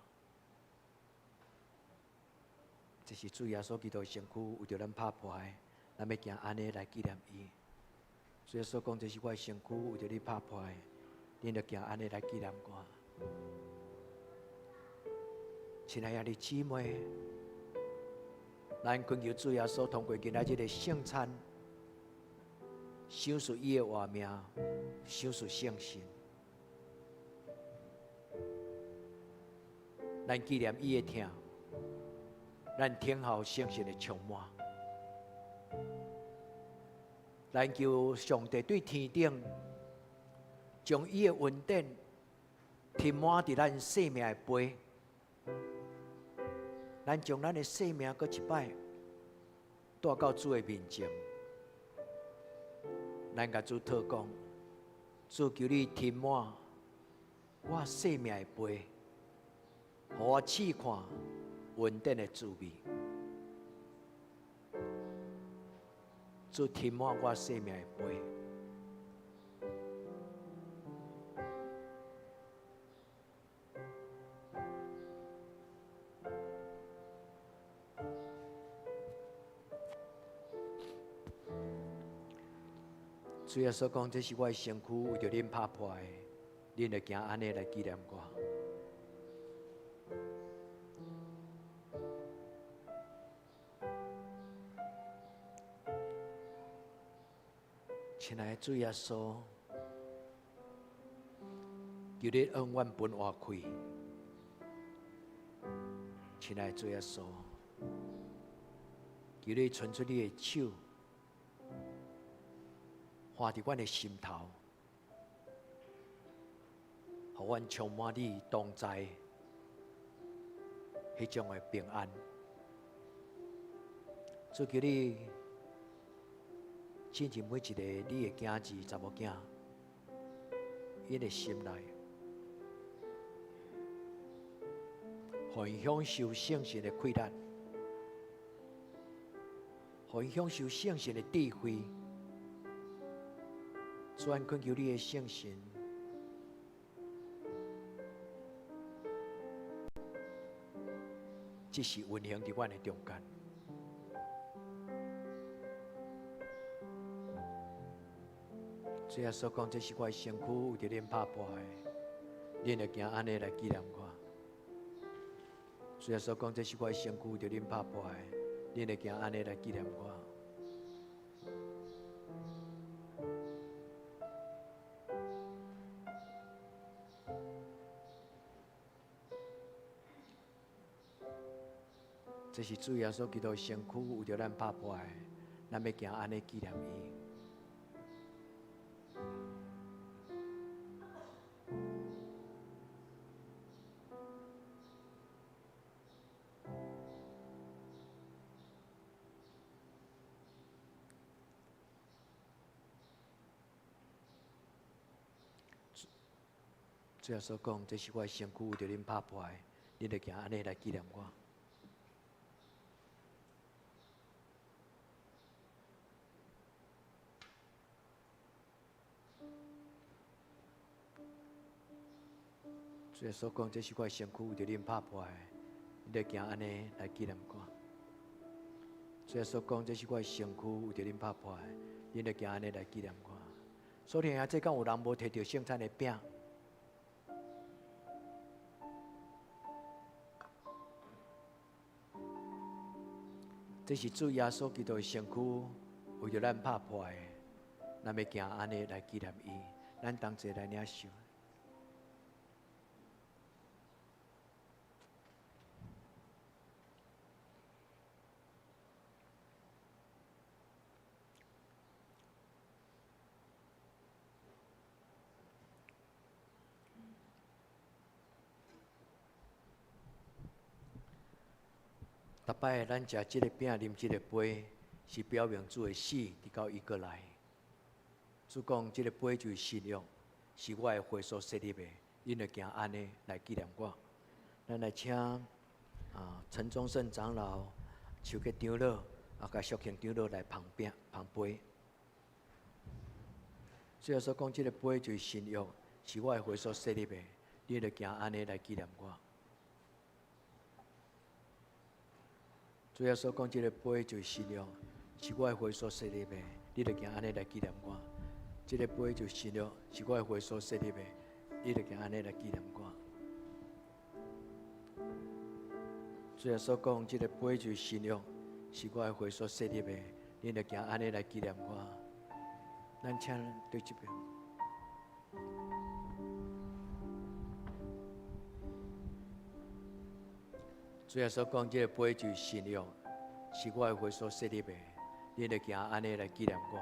這是主耶穌基督的身軀，為著咱拍破的，咱欲行按呢來紀念伊。主耶穌講：這是我的身軀，為著你拍破的，恁著行按呢來紀念我。親愛的姊妹，咱懇求主耶穌通過今仔日的聖餐，賞賜伊的活命，賞賜聖神。咱紀念伊的疼，咱聽候聖神的充滿。咱求上帝對天頂將伊的恩典添滿佇咱生命的杯。咱將咱的生命閣一擺帶到主的面前，咱共主禱講：主求你添滿我生命的杯，予我試看恩典的滋味。主添滿我生命的杯。主耶穌講：這是我的身軀，為著恁拍破的，恁著行按呢來紀念我。親愛的主耶穌，求你向阮分活氣。親愛的主耶穌，求你伸出你的手，劃佇阮的心頭，予阮充滿你同在彼種的平安。主求你進入每一個你的囝兒、查某囝，𪜶的心內，予𪜶享受聖神的氣力，予𪜶享受聖神的智慧。主，阮懇求你的聖神，這是運行佇阮的中間。主耶穌講：這是我的身軀，為著恁拍破的，恁著行按呢來紀念我。主耶穌講：這是我的身軀，為著恁拍破的，恁著行按呢來紀念我。這是主耶穌基督的身軀，為著咱拍破的，咱欲行按呢紀念伊。主耶穌講：這是我的身軀，為著恁拍破的，恁著行按呢來紀念我。主耶穌講：這是我的身軀，為著恁拍破的，恁著行按呢來紀念我。主耶穌講：這是我的身軀，為著恁拍破的，恁著行按呢來紀念我。所以啊，這敢有人無提著聖餐的餅？這是主耶穌基督的身軀，為著咱拍破的，咱欲行按呢來紀念伊，咱同齊來領受。逐擺咱食這个餅、啉這个杯，是表明主的死，直到伊閣來。主講，這个杯就是新約，是我的血所設立的，恁著行按呢來紀念我。咱來請陳忠勝長老、邱吉長老啊，佮淑慶長老來捧餅、捧杯。主耶穌講，這个杯就是新約，是我的血所設立的，恁著行按呢來紀念我。主耶穌講，這个杯就是新約，是我的血所設立的，你著行按呢來紀念我。這个杯就是新約，是我的血所設立的，你著行按呢來紀念我。主耶穌講，這个杯就是新約，是我的血所設立的，你著行按呢來紀念我。咱請對這邊。主耶穌講，這个杯就是新約，是我的血所設立的，恁著行按呢來紀念我。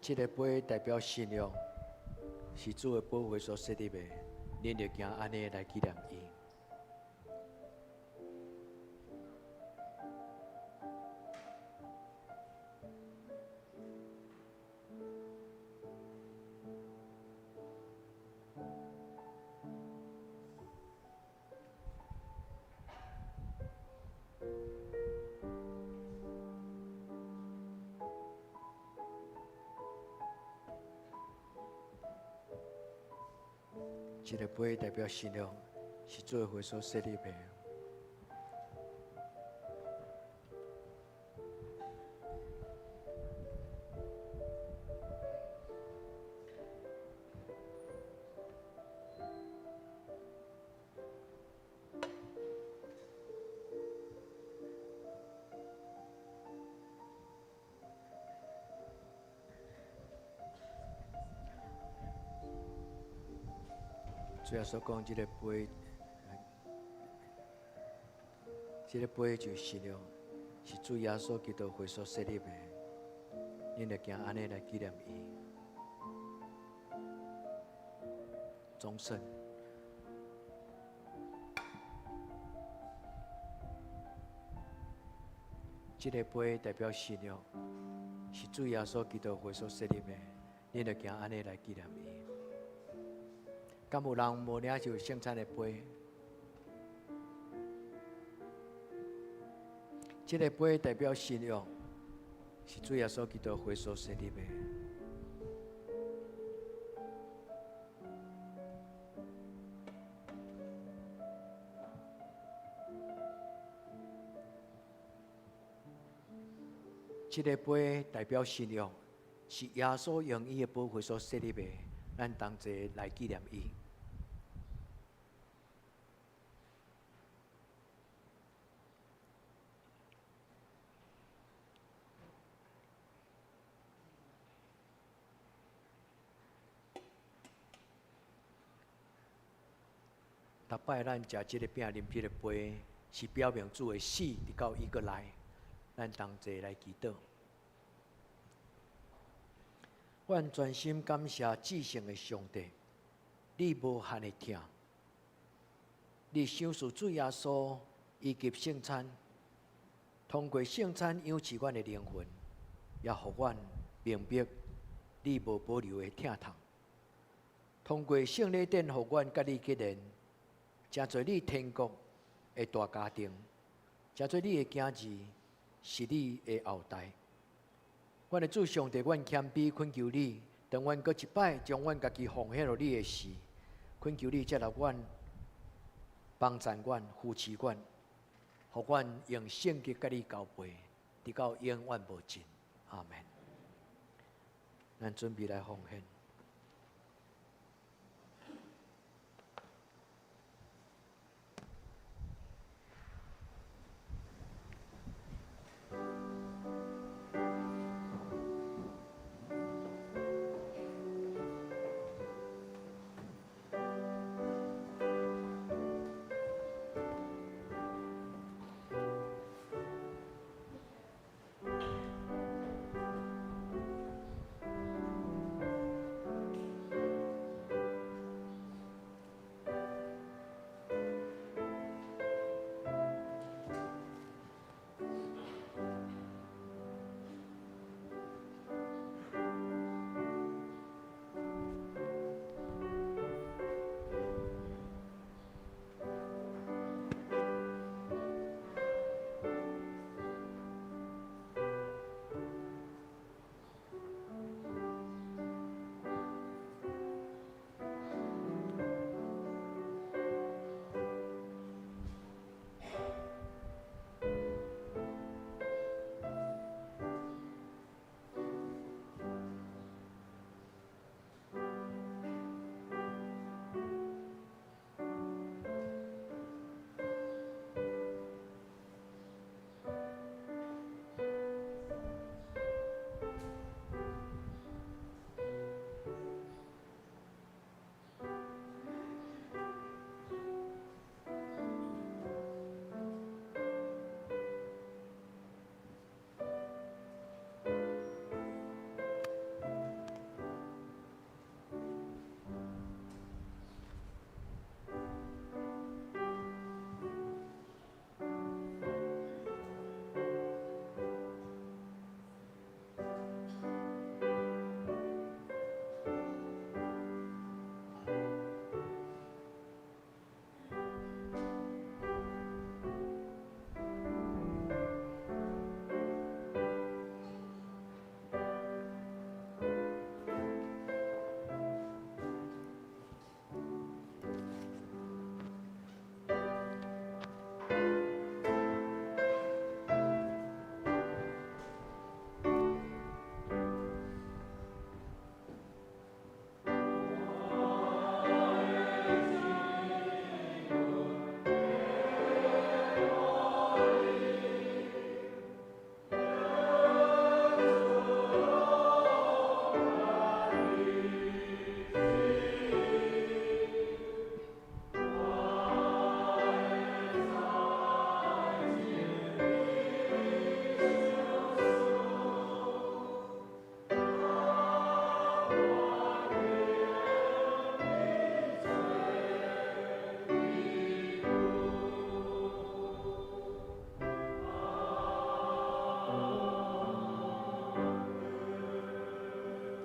這个杯代表信仰，是主的寶血所設立的，恁著行按呢來紀念伊。這个杯代表信仰，是主的血所設立的。主耶穌講，這个杯，這个杯就是新約，是主耶穌基督血所設立的。恁著行按呢來紀念伊。終身。這个杯代表新約，是主耶穌基督血所設立的。恁著行按呢來紀念伊。敢有人無領受聖餐的杯？這个杯代表新約，是主耶穌基督血所設立的。這个杯代表新約，是耶穌用伊的寶血所設立的，咱同齊來紀念伊。逐擺咱食這个餅、啉這个杯，是表明主的死，直到伊閣來，咱同齊來祈禱。阮全心感謝至聖的上帝，你無限的疼，你賞賜主耶穌以及聖餐，通過聖餐養飼阮的靈魂，也予阮明白你無保留的疼痛。通過聖禮典，予阮佮你結連，成做你天國的大家庭，成做你的囝兒，是你的後代。阮的主上帝，阮謙卑懇求你，當阮閣一擺將阮家己奉獻予你的時，懇求你接納阮，幫贊阮，扶持阮，予阮用聖潔佮你交陪，直到永遠無盡。阿門。咱準備來奉獻。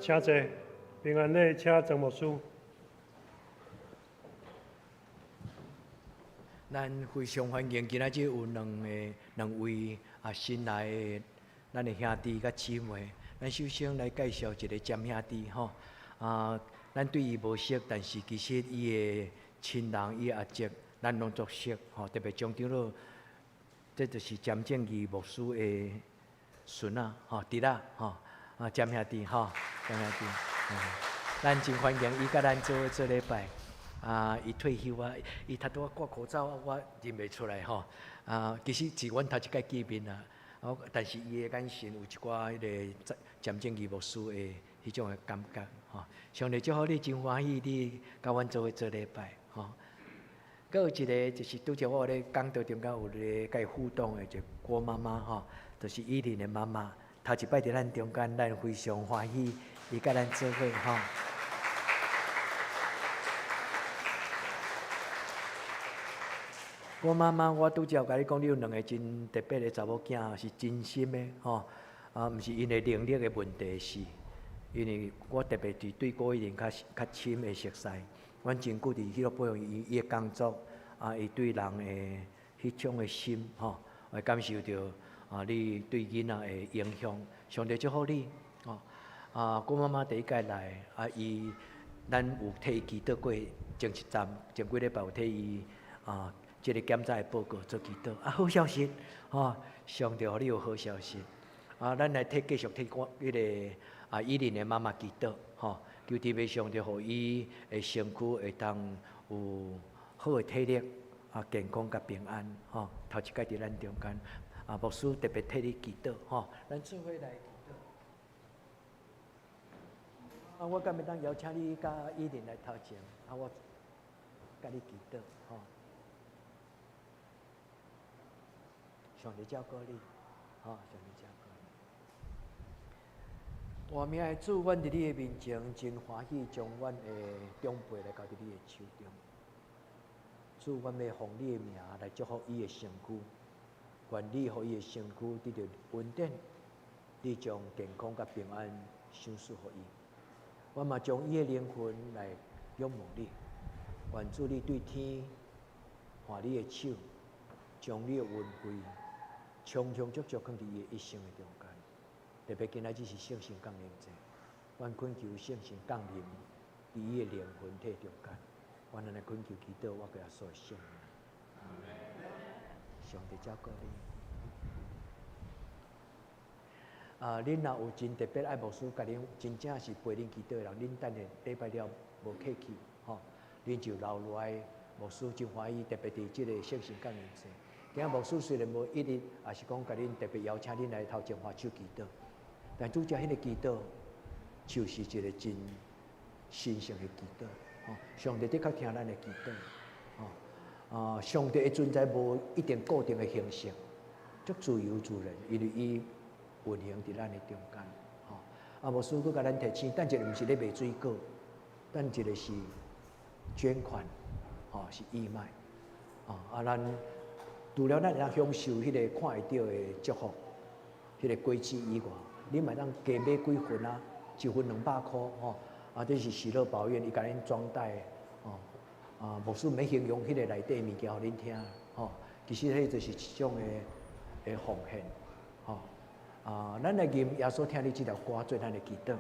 請坐。平安禮，請曾牧師。咱非常歡迎今仔日有兩個兩位啊新來的咱的兄弟佮姊妹。咱首先來介紹一個詹兄弟吼，啊，咱對伊無熟，但是其實伊的親人、伊的阿叔，咱攏足熟吼。特別張長老，這就是詹正義牧師的孫仔吼，侄仔吼，啊，詹兄弟吼，詹兄弟，咱真歡迎伊佮咱做做禮拜。啊，伊退休啊，伊頭拄仔掛口罩，我認袂出來吼。啊，其實是阮頭一擺見面啊，但是伊的眼神有一寡彼個詹正義牧師的彼種的感覺吼。上帝祝福你，真歡喜你佮阮做伙做禮拜吼。閣有一個就是拄才我咧講道中間有咧佮伊互動的，就郭媽媽吼，就是依琳的媽媽，頭一擺佇咱中間，咱非常歡喜伊佮咱做伙吼。我媽媽，我拄才有共你講，你有兩個真特別的查某囝，是真心的吼，啊，毋是因為能力的問題，是因為我特別佇對郭依琳較較深的熟似，阮真久佇彼落保養伊伊的工作，啊，伊對人的彼種的心吼，會感受著啊，你對囡仔的影響，上帝祝福你，吼，啊，郭媽媽第一擺來，啊，伊咱有替伊祈禱過前一站，前幾禮拜有替伊啊。這個檢查的報告做祈禱啊，好消息吼！上帝予你有好消息啊！咱來替繼續替我彼個啊依琳的媽媽祈禱吼，求天父上帝予伊的身軀會當有好的體力啊，健康佮平安吼。頭一擺佇咱中間啊，牧師特別替你祈禱吼，咱做伙來祈禱。啊，我敢會當邀請你佮依琳來頭前啊，我共你祈禱吼。上帝照顧你，吼！上帝照顧你。活命的主，阮佇你的面前真歡喜，將阮的長輩來交佇你的手中。主，阮欲奉你的名來祝福伊的身軀，願你予伊的身軀得著恩典，你將健康佮平安賞賜予伊。阮嘛將伊的靈魂來仰望你，願主你對天看你的手，將你的恩惠充充足足囥佇伊的一生的中間。特別今仔日是聖神降臨節，阮懇求聖神降臨佇伊的靈魂體中間。阮按呢懇求祈禱，我耶穌的聖名。上帝照顧你。啊，恁若有真特別愛牧師共恁真正是陪恁祈禱的人，恁等下禮拜了無客氣，吼，恁就留落來，牧師真歡喜，特別佇這個聖神降臨節。今仔牧師雖然無一日，也是講共恁特別邀請恁來頭前揮手祈禱，但拄才彼個祈禱就是一個真神聖的祈禱，吼！上帝的確聽咱的祈禱，吼！啊，上帝的存在無一定固定的形式，足自由自然，因為伊運行佇咱的中間，吼！啊，牧師閣共咱提醒，等一下毋是咧賣水果，等一下是捐款，吼，是義賣，啊，咱。除了咱會當享受彼個看會著的祝福，彼個果子以外，你嘛會當加買幾份啊，一份200箍吼，啊，這是喜樂寶苑伊共恁裝袋，吼，啊，牧師毋免形容彼個內底物件予恁聽，吼，其實彼就是一種的奉獻，吼，啊，咱來吟耶穌疼你這條歌做咱的祈禱。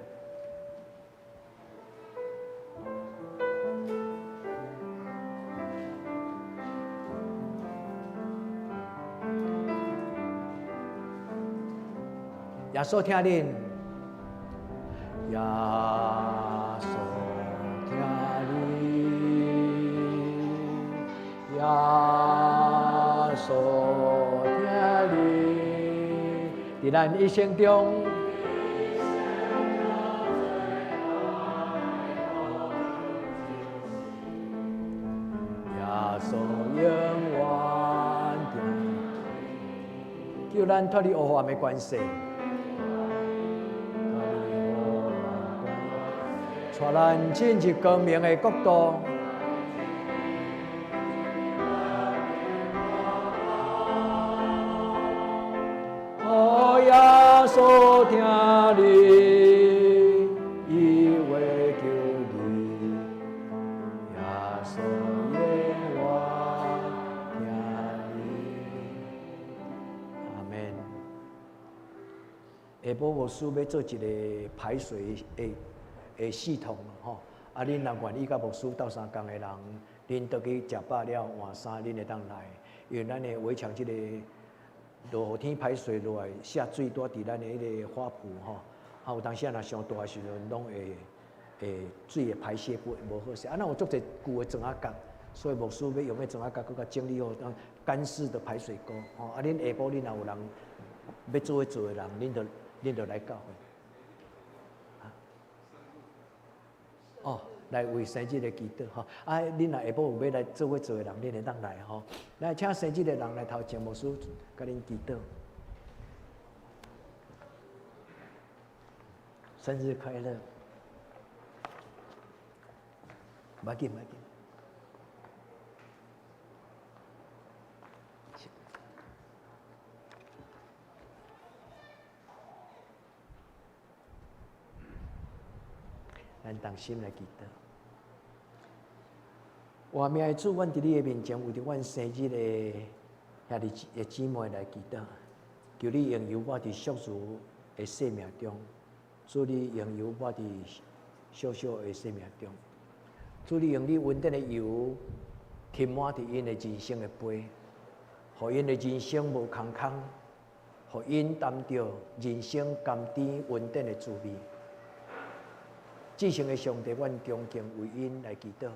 耶穌疼恁，耶穌疼恁，耶穌疼恁，佇咱一生中。耶穌永遠疼，救咱脫離黑暗的權勢，帶咱進入光明的國度。哦，耶穌疼你，耶下晡牧師欲做一个排水的系統吼。啊，恁若願意佮牧師鬥相共的人，恁倒去食飽了換衫，恁會當來。因為咱的圍牆這个落雨天排水落來下水拄佇咱的彼個花圃吼。啊，有當時若傷大的時陣，攏會水會排泄不無好勢。啊，咱有足濟舊的磚仔角，所以牧師欲用彼磚仔角閣較整理好，當乾式的排水溝吼。啊，恁下晡恁若有人欲做伙做的人，恁就來教會。哦，來為生日的祈禱吼。啊，恁若下晡有欲來做伙做的人，恁會當來吼。來，請生日的人來頭前，牧師共恁祈禱。生日快樂！無要緊，無要緊。咱同心來祈禱。活命的主，阮佇你的面前，為著阮生日的兄弟的姊妹來祈禱，求你用油抹佇淑如的生命中，主你用油抹佇小小的生命中，主你用你恩典的油添滿佇𪜶的人生的杯，予𪜶的人生無空空，予𪜶擔著人生甘甜恩典的滋味。至聖的上帝，阮恭敬為𪜶來祈禱，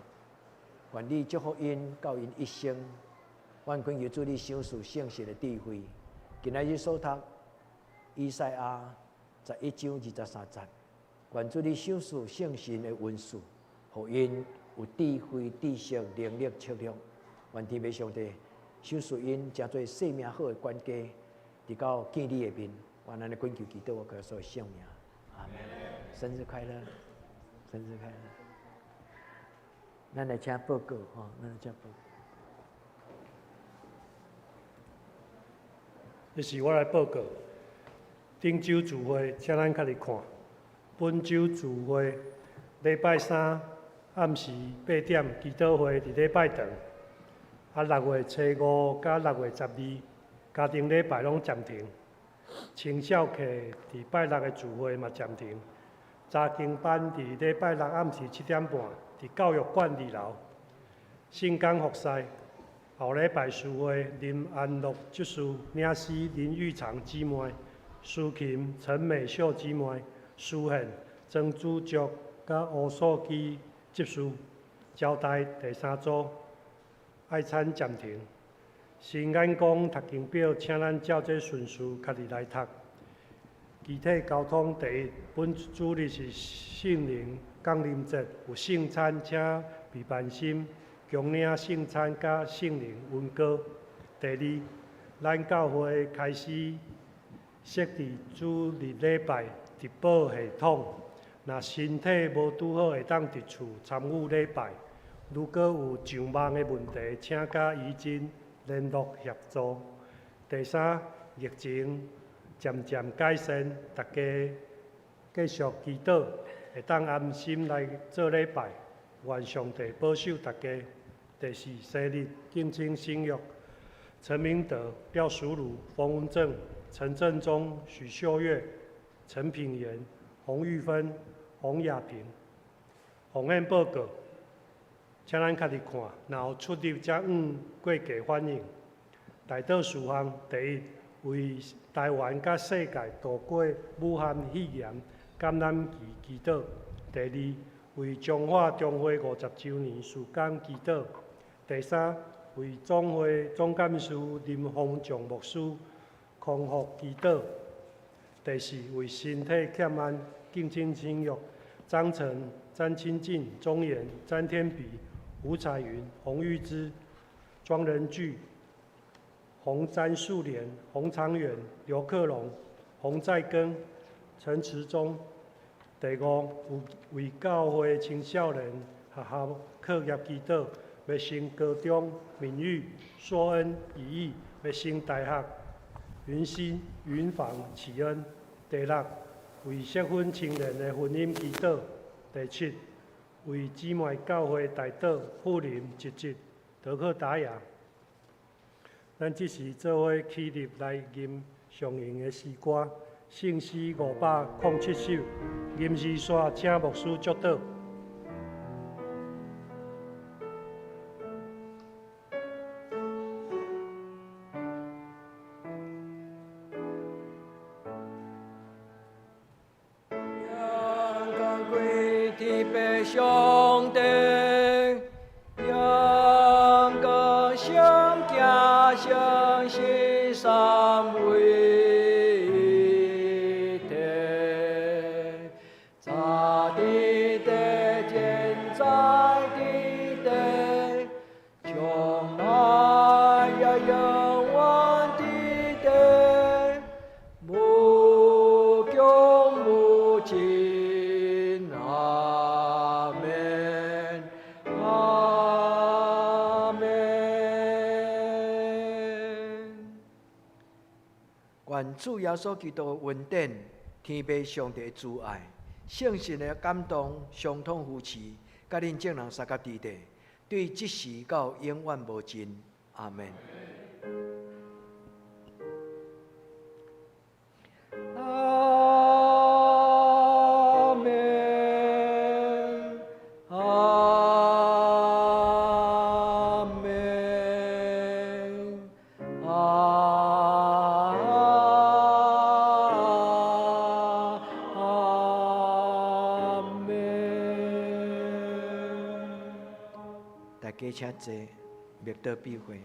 願你祝福𪜶到𪜶一生。阮懇求主你賞賜聖神的智慧。今仔日所讀以賽亞11章23節，願主你賞賜聖神的恩賜，予𪜶有智慧、知識、能力、策略。願天父上帝賞賜𪜶成做生命好的管家，直到見你的面。願咱的懇求祈禱，我耶穌的聖名，阿門。生日快樂！生日快樂！咱來請報告吼，咱來請報告。這是我來報告。頂週聚會，請咱較佇看。本週聚會，禮拜三暗時8點祈禱會佇禮拜堂。啊，6月初五佮6月12，家庭禮拜攏暫停。青少客佇拜六的聚會嘛暫停。查經班佇禮拜六暗時7點半，佇教育館2樓。聖工服侍，後禮拜聚會林安樂執事領詩林玉長姊妹，司琴陳美秀姊妹，司獻曾主爵佮吴素基執事，招待第三組愛餐暫停。新眼光讀經表，請咱照這順序家己來讀。肢體交通第一，本主日是聖靈降臨節，有聖餐，請備辦心，恭領聖餐佮聖靈恩膏。第二，咱教會開始設置主日禮拜直播系統，若身體無拄好，會當佇厝參與禮拜。如果有上網的問題，請佮怡珍聯絡協助。第三，疫情漸漸改善，大家繼續祈禱，會當安心來做禮拜。願上帝保守大家。第四，生日敬請省略。陳明德、廖淑如、馮文正、陳振中、許秀月、陳品言、洪玉芬、洪亞平。奉獻報告，請咱家己看，若有出入才按過價反應。代禱事項第一，為台灣佮世界度過武漢肺炎感染期祈禱；第二，為彰化中會50週年事工祈禱；第三，為總會總幹事林宏將牧師康復祈禱；第四，為身體欠安，敬請省略。張成、詹清進、鍾岩、詹天比、吳彩雲、洪玉芝、莊仁巨、洪詹樹蓮、洪長遠、劉克龍、洪在根、陳池忠。第五，為教會青少年學校課業祈禱，欲升高中、敏玉、碩恩、以義，欲升大學、雲溪、雲房、啟恩。第六，為適婚青年的婚姻祈禱。第七，為姊妹教會代禱、富林、侄侄、德克達雅。咱這時做伙起立來吟上用的詩歌，圣诗507首，吟诗煞请牧师祝祷。天父上帝，阳光上行上是三位一体，早伫地，现在伫地，将来也永远伫地，无穷无尽。阿门，阿门。愿主耶稣基督的恩典、天父上帝的慈爱、圣神的感动、相通扶持，佮恁众人相佮伫地，对这时到永远无尽。阿门。阿门，阿门，阿门。大家请坐，默祷闭会。